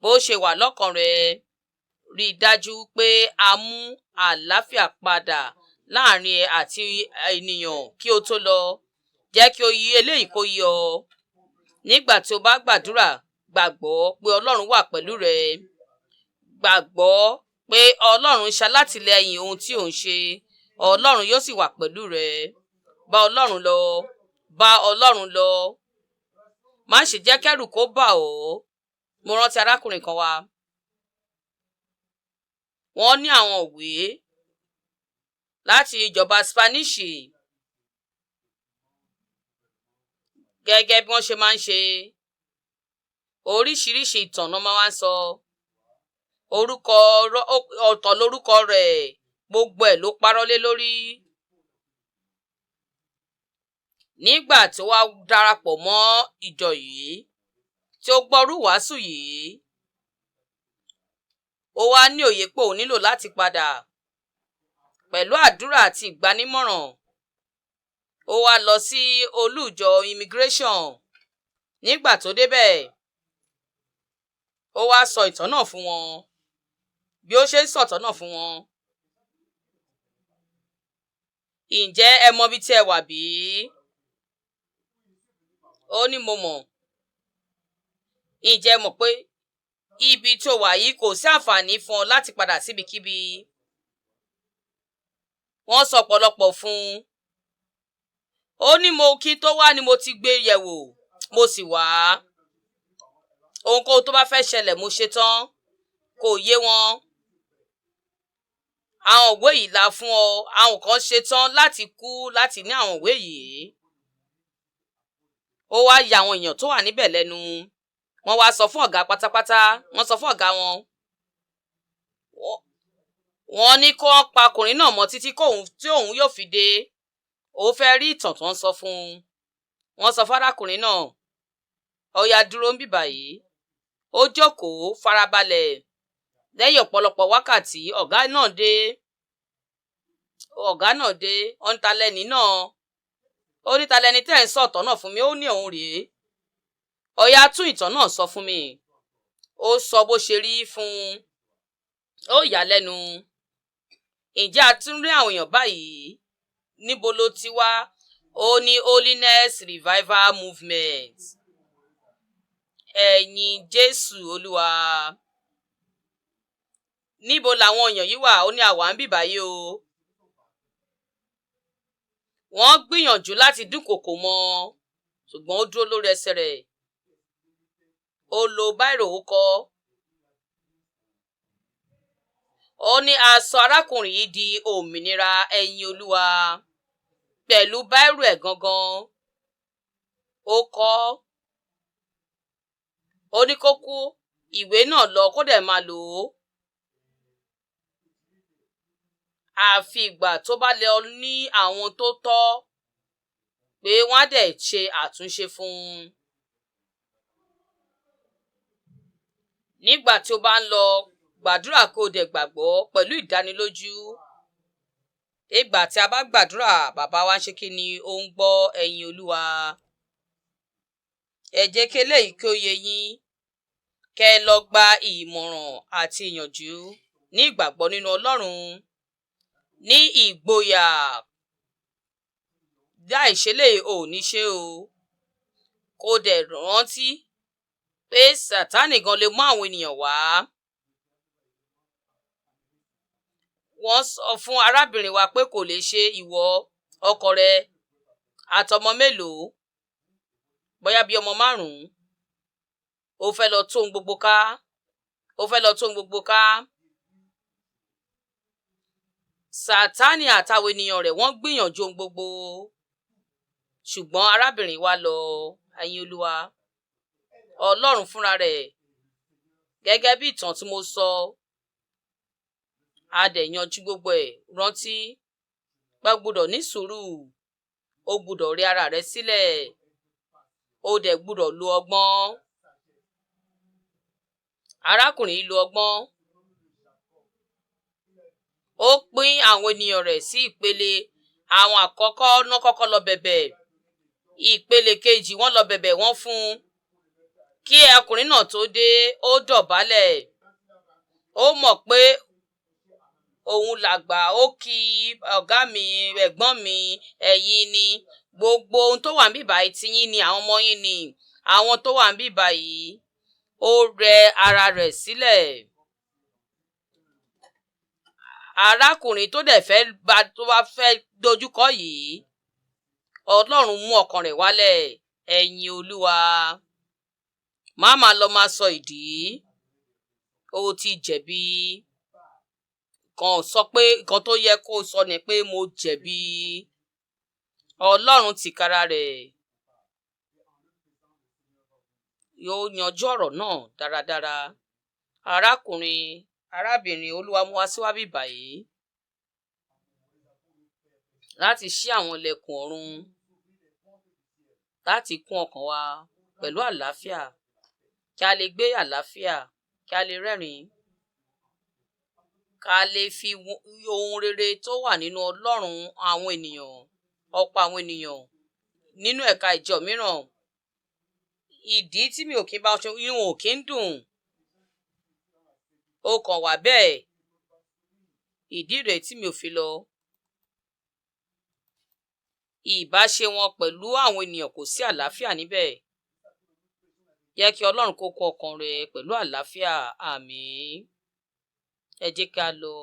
Speaker 1: bó ṣe wà lọ́kàn rẹ. Rí i dájú pé a mú àlàáfíà padà láàrin ẹ àti ènìyàn kí o tó lọ. Jẹ́ kí o yí eléyìí kó yé ọ. Nígbà tí o bá gbàdúrà, gbàgbọ́ pé Ọlọ́run wà pẹ̀lú rẹ. Gbàgbọ́ pé Ọlọ́run ń ṣalátìlẹ́yìn ohun tí ò ń ṣe, Ọlọ́run yóò sì wà pẹ̀lú rẹ. Bá Ọlọ́run lọ, bá Ọlọ́run lọ. Má ṣe jẹ́ kẹ́rù kó bà ọ́. Mo rántí arákùnrin kan wá. Wọ́n ní àwọn ìwé láti ìjọba Spanish, gẹ́gẹ́ bí wọ́n ṣe máa ń ṣe. Oríṣiríṣi ìtàn náà máa ń sọ. Orúkọ ọ̀tọ̀ lórúkọ rẹ̀, gbogbo ẹ̀ ló parọ́ lé lórí. Nígbà tí ó wá darapọ̀ mọ́ ìjọ yìí, tí ó gbọ́rú wàásù yìí, ó wá ní òye pé òun nílò láti padà. Pẹ̀lú àdúrà àti ìgbanímọ̀ràn, ó wá lọ sí olú ìjọ immigration. Nígbà tó débẹ̀, ó wá sọ ìtàn náà fún wọn. Bí ó ṣe ń sọ̀tàn náà fún wọn: "Ǹjẹ́ ẹ mọ ibi tí ẹ wà bí?" Ó ní, "Mo mọ̀." "Ǹjẹ́ ẹ mọ̀ pé ibi tó wà yìí kò sí àǹfààní fún ọ láti padà síbikíbi?" Wọ́n sọ ọ̀pọ̀lọpọ̀ fún un. Ó ní, "Mo kí n tó wá ni mo ti gbé yẹ̀wò, mo sì wá. Ohunkóhun tó bá fẹ́ ṣẹlẹ̀, mo ṣe tán." Kò yé wọn. "Àwọn ìwé yìí la fún ọ. Àwọn kan ṣetán láti kú láti ní àwọn ìwé yìí." Ó wá ya àwọn èèyàn tó wà níbẹ̀ lẹ́nu. Wọ́n wá sọ fún ọ̀gá pátápátá. Wọ́n sọ fún ọ̀gá wọn. Wọ́n ní kó pa ọkùnrin náà mọ́ títí tí òun yóò fi dé. Ó fẹ́ rí ìtàn tó ń sọ fún un. Wọ́n sọ fárákùnrin náà. Ó yá, dúró ń bì báyìí. Ó jókòó farabalẹ̀. Lẹ́yìn ọ̀pọ̀lọpọ̀ wákàtí, ọ̀gá náà dé. Ọ̀gá náà dé. Ó ní, "Ta lẹni náà?" Ó ní, "Ta lẹni tẹ́ ẹ̀ ń sọ̀tọ̀ náà fún mi?" Ó ní, "Òun rèé. Ó yá, tún ìtàn náà sọ fún mi." Ó sọ bó ṣe rí fún un. Ó yà á lẹ́nu. Ǹjẹ́ a tún rí àwọn èèyàn báyìí? Níbo ló ti wá? Ó ní, Holiness Revival Movement. Ẹ̀yin Jésù Olúwa. Níbo làwọn èèyàn yìí wà? Ó ní, "Àwa ń bì báyìí o." Wọ́n gbìyànjú láti dúnkòokò mọ́, ṣùgbọ́n ó dúró lórí ẹsẹ̀ rẹ̀. Ó lo báírò, ó kọ. Ó ní, "A sọ arákùnrin yìí di òmìnira." Ẹ̀yin Olúwa. Pẹ̀lú báírò ẹ̀ gangan, ó kọ. Ó ní kó kó ìwé náà lọ, kó dẹ̀ máa lò ó. Àfi ìgbà tó bá lọ ní àwọn tó tọ́ pé wọ́n á dẹ̀ ṣe àtúnṣe fún un. Nígbà tí o bá ń lọ, gbàdúrà kó o dẹ̀ gbàgbọ́ pẹ̀lú ìdánilójú. Ìgbà tí a bá gbàdúrà, bàbá wa ń ṣe kí ni? Ó ń gbọ́. Ẹ̀yin Olúwa. Ẹ jẹ́ kí eléyìí kí ó yé yín. Kẹ́ ẹ lọ gba ìmọ̀ràn àti ìyànjú ní ìgbàgbọ́ nínú Ọlọ́run. Ní ìgboyà. Láì ṣe eléyìí, ò ní ṣe o. Kó dẹ̀ rántí pé Sàtánì gan lè mú àwọn ènìyàn wá. Wọ́n sọ fún arábìnrin wa pé kò lè ṣe ìwọ, ọkọ rẹ àtọmọ mélòó, bóyá bí ọmọ márùn-ún. Ó fẹ́ lọ tó ohun gbogbo ká. Ó fẹ́ lọ tó ohun gbogbo ká. Sàtánì àtàwọn ènìyàn rẹ̀ wọ́n gbìyànjú ohun gbogbo. Ṣùgbọ́n arábìnrin wa lọ. Ẹ̀yin Olúwa. Ọlọ́run fúnra rẹ̀. Gẹ́gẹ́ bí ìtàn tí mo sọ, a dẹ̀ yanjú gbogbo ẹ̀. Rántí pé o gbọdọ̀ ní sùúrù. O gbọdọ̀ rẹ ara rẹ sílẹ̀. O dẹ̀ gbọdọ̀ lo ọgbọ́n. Arákùnrin yìí lo ọgbọ́n. Ó pín àwọn ènìyàn rẹ̀ sí ìpele. Àwọn àkọ́kọ́ náà kọ́kọ́ lọ bẹ̀bẹ̀. Ìpele kejì, wọ́n lọ bẹ̀bẹ̀, wọ́n fún un. Kí ọkùnrin náà tó dé, ó dọ̀bálẹ̀. Ó mọ̀ pé òun làgbà. Ó kí ọ̀gá mi, ẹ̀gbọ́n mi, ẹ̀yin ni. Gbogbo ohun tó wà níbí báyìí tiyín ni, àwọn ọmọ yín ni. Àwọn tó wà níbí báyìí. Ó rẹ ara rẹ̀ sílẹ̀. Arákùnrin tó dẹ̀ fẹ́ bá tó bá fẹ́ dojúkọ yìí, Ọlọ́run mú ọkàn rẹ̀ wálẹ̀. Ẹ̀yin Olúwa. Má máa lọ máa sọ ìdí. O ti jẹ̀bi. Kàn sọ pé nǹkan tó yẹ kó sọ ni pé, "Mo jẹ̀bi." Ọlọ́run tìkára rẹ̀ yóò yanjú ọ̀rọ̀ náà dáradára. Arákùnrin, arábìnrin, Olúwa mú wa sí wá bí báyìí láti ṣí àwọn ilẹ̀kùn ọ̀run, láti kún ọkàn wa pẹ̀lú àlàáfíà, kí a lè gbé àlàáfíà, kí a lè rẹ́rìn-ín, ká lè fi ohun rere tó wà nínú Ọlọ́run àwọn ènìyàn, ọ̀pọ̀ àwọn ènìyàn nínú ẹ̀ka ìjọ mìíràn. Ìdí tí mi ò kí ń bá wọn ṣe, inú wọn ò kí ń dùn. Ó kàn wà bẹ́ẹ̀. Ìdí rèé tí mi ò fi lọ. Ìbáṣe wọn pẹ̀lú àwọn ènìyàn, kò sí àlàáfíà níbẹ̀. Jẹ́ kí Ọlọ́run kó kún ọkàn rẹ pẹ̀lú àlàáfíà. Àmín. Ẹ jẹ́ kí a lọ.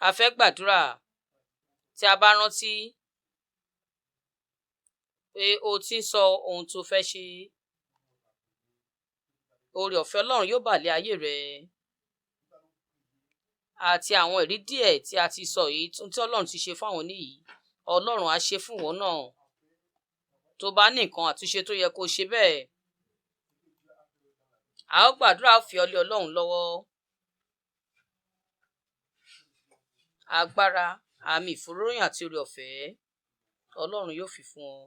Speaker 1: A fẹ́ gbàdúrà. Tí a bá rántí pé o ti ń sọ ohun tó fẹ́ ṣe, oore ọ̀fẹ́ Ọlọ́run yóò bà lé ayé rẹ. Àti àwọn ìrí díẹ̀ tí a ti sọ yìí, tí Ọlọ́run ti ṣe fún àwọn oníyìí, Ọlọ́run á ṣe fún ìwọ náà. Tó bá ní nǹkan àtúnṣe tó yẹ kó ṣe bẹ́ẹ̀. A ó gbàdúrà, ó fi ọ lé Ọlọ́run lọ́wọ́. Agbára, àmì ìfòróróyìn àti oore ọ̀fẹ́ Ọlọ́run yóò fi fún ọ.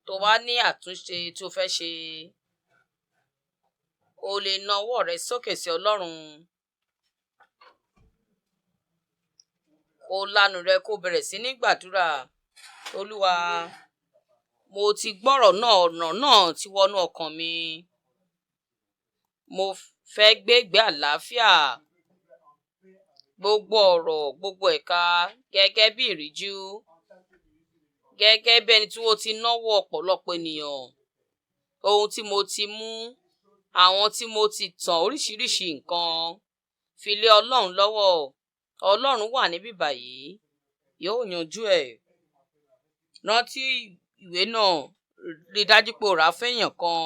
Speaker 1: Tó bá ní àtúnṣe tí o fẹ́ ṣe, o lè na ọwọ́ rẹ sókè sí Ọlọ́run. Kó lanu rẹ kó bẹ̀rẹ̀ sí ní gbàdúrà. Olúwa, mo ti gbọ́rọ̀ náà, ọ̀nà náà ti wọnú ọkàn mi. Mo fẹ́ gbégbé àlàáfíà. Gbogbo ọ̀rọ̀, gbogbo ẹ̀ka gẹ́gẹ́ bí ìríjú, gẹ́gẹ́ bí ẹni tí ó ti náwó ọ̀pọ̀lọpọ̀ ènìyàn. Ohun tí mo ti mú, àwọn tí mo ti tàn oríṣiríṣi nǹkan, fi lé Ọlọ́run lọ́wọ́. Ọlọ́run wà níbí báyìí, yóò yanjú ẹ̀. Rántí ìwé náà, rí dájú pé o rà á fẹ́yàn kan,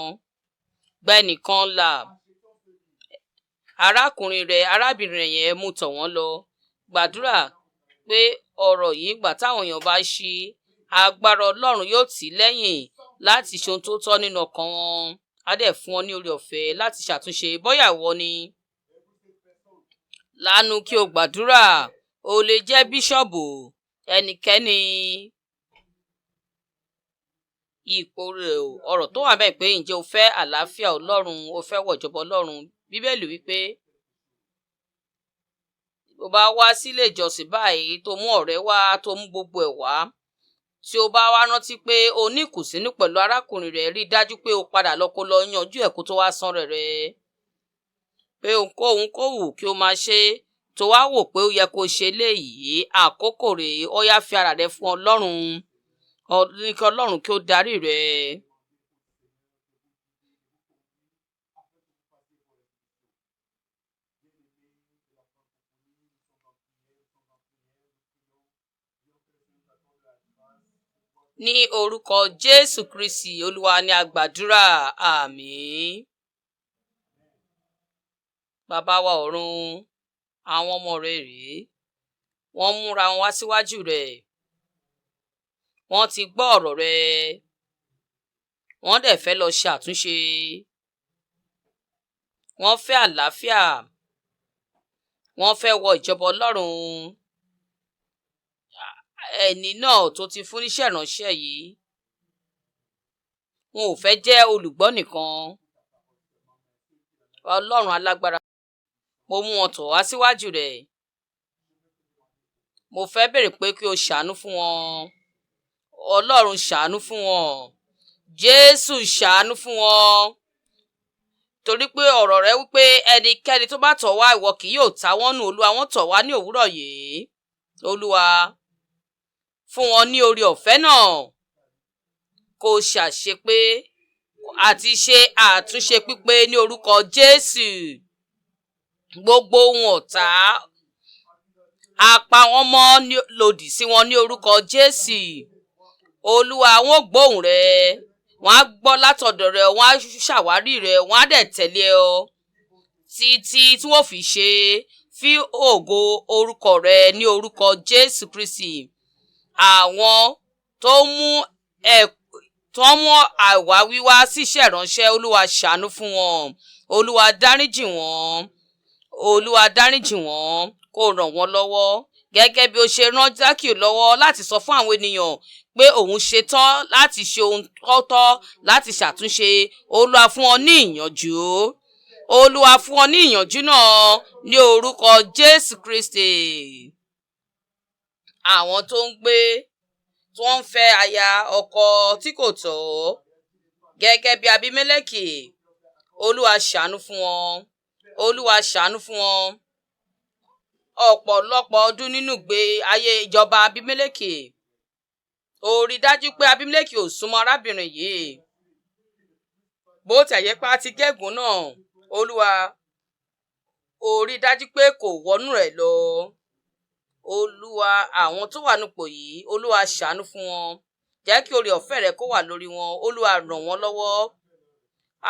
Speaker 1: gba ẹnìkan là. Arákùnrin rẹ̀, arábìnrin rẹ̀ yẹn mú tọ̀ wọ́n lọ. Gbàdúrà pé ọ̀rọ̀ yìí gbà táwọn èèyàn bá ṣí, agbára Ọlọ́run yóò tì í lẹ́yìn láti ṣe ohun tó tọ́ nínú ọkàn wọn. Á dẹ̀ fún ọ ní oore ọ̀fẹ́ láti ṣàtúnṣe bóyá ìwọ ni. Lanu kí o gbàdúrà. O lè jẹ́ bíṣọ̀bù, ẹnikẹ́ni. Ipò rẹ̀ o, ọ̀rọ̀ tó wà bẹ́ẹ̀ pé ǹjẹ́ o fẹ́ àlàáfíà Ọlọ́run, o fẹ́ wọ ìjọba Ọlọ́run. Bíbélì wípé bó bá wá sílé ìjọsìn báyìí tó mú ọ̀rẹ́ wá, tó mú gbogbo ẹ̀ wá, tí o bá wá rántí pé o ní ìkùnsínú pẹ̀lú arákùnrin rẹ̀, rí dájú pé o padà lọ kó lọ yanjú ẹ̀ kó tó wá san rẹ̀ rẹ̀. Pé ohunkóhun kó wù kí o máa ṣe, tó wá wò pé ó yẹ kó ṣe léyìí, àkókò rèé, ó yá fi ara rẹ fún Ọlọ́run. Ní kí Ọlọ́run kí ó darí rẹ. Ní orúkọ Jésù Kristi Olúwa ni a gbàdúrà, àmín. Bàbá wa ọ̀run, àwọn ọmọ rẹ rèé, wọ́n múra wọn wá síwájú rẹ̀. Wọ́n ti gbọ́ ọ̀rọ̀ rẹ. Wọ́n dẹ̀ fẹ́ lọ ṣe àtúnṣe. Wọ́n fẹ́ àlàáfíà. Wọ́n fẹ́ wọ ìjọba Ọlọ́run. Ẹni náà tó ti fún níṣẹ́ ìránṣẹ́ yìí. Wọn ò fẹ́ jẹ́ olùgbọ́ nìkan. Ọlọ́run alágbára, mo mú wọn tọ̀ wá síwájú rẹ̀. Mo fẹ́ bèrè pé kí o ṣàánú fún wọn. Ọlọ́run ṣàánú fún wọn. Jésù ṣàánú fún wọn. Torí pé ọ̀rọ̀ rẹ wípé ẹnikẹ́ni tó bá tọ̀ wá ìwọ kì yóò ta wọ́n nù. Olúwa, wọ́n tọ̀ wá ní òwúrọ̀ yìí. Olúwa, fún wọn ní oore ọ̀fẹ́ náà. Kó ṣàṣepé àti ṣe àtúnṣe pípé ní orúkọ Jésù. Gbogbo ohun ọ̀tá, a pa wọ́n mọ́ lòdì sí wọn ní orúkọ Jésù. Olúwa, wọ́n gbóhùn rẹ, wọ́n á gbọ́ látọ̀dọ̀ rẹ, wọ́n á ṣàwárí rẹ, wọ́n á dẹ̀ tẹ̀lé ọ títí tí wọ́n fi ṣe fi ògo orúkọ rẹ ní orúkọ Jésù Kristi. Àwọn tó mú ẹ tó mú àwáwí wá síṣẹ́ ìránṣẹ́, Olúwa ṣàánú fún wọn. Olúwa dáríjì wọ́n. Olúwa dáríjì wọ́n, kó ràn wọ́n lọ́wọ́. Gẹ́gẹ́ bí o ṣe rán Jákèú lọ́wọ́ láti sọ fún àwọn ènìyàn pé òun ṣetán láti ṣe ohun tó tọ́ láti ṣàtúnṣe. Olúwa fún wọn ní ìyànjú. Olúwa fún wọn ní ìyànjú náà ní orúkọ Jésù Kristi. Àwọn tó ń gbé, tó ń fẹ́ aya ọkọ tí kò tọ́, gẹ́gẹ́ bí Abímẹ́lẹ́kì, Olúwa ṣàánú fún wọn. Olúwa ṣàánú fún wọn. Ọ̀pọ̀lọpọ̀ ọdún nínú ìgbé ayé ìjọba Abímẹ́lẹ́kì. Ó rí dájú pé Abímẹ́lẹ́kì ò súnmọ́ arábìnrin yìí. Bó tiẹ̀ jẹ́ pé a ti gégùn náà, Olúwa, ó rí dájú pé kò wọnú rẹ̀ lọ. Olúwa, àwọn tó wà nípò yìí, Olúwa ṣàánú fún wọn. Jẹ́ kí oore ọ̀fẹ́ rẹ kó wà lórí wọn. Olúwa ràn wọ́n lọ́wọ́.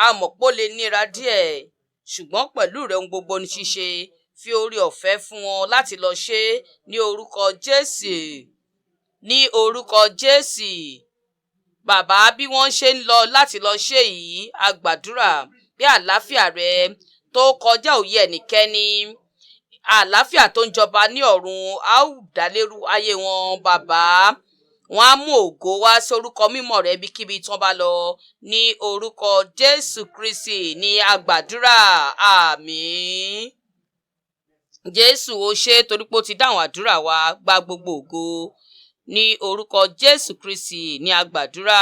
Speaker 1: A mọ̀ pé ó lè nira díẹ̀, ṣùgbọ́n pẹ̀lú rẹ ohun gbogbo ní ṣíṣe. Fi oore ọ̀fẹ́ fún wọn láti lọ ṣe ní orúkọ Jésù. Ní orúkọ Jésù. Bàbá, bí wọ́n ṣe ń lọ láti lọ ṣe yìí, a gbàdúrà bí àlàáfíà rẹ tó kọjá òye ẹnikẹ́ni. Àlàáfíà tó ń jọba ní ọ̀run, a ó dá lérú ayé wọn, bàbá. Wọ́n á mú ògo wá sórúkọ mímọ́ rẹ ibikíbi tí wọ́n bá lọ. Ní orúkọ Jésù Kristi ní a gbàdúrà. Àmín. Jésù, o ṣé torí pé ó ti dáhùn àdúrà wa. Gba gbogbo ògo. Ní orúkọ Jésù Kristi ní a gbàdúrà.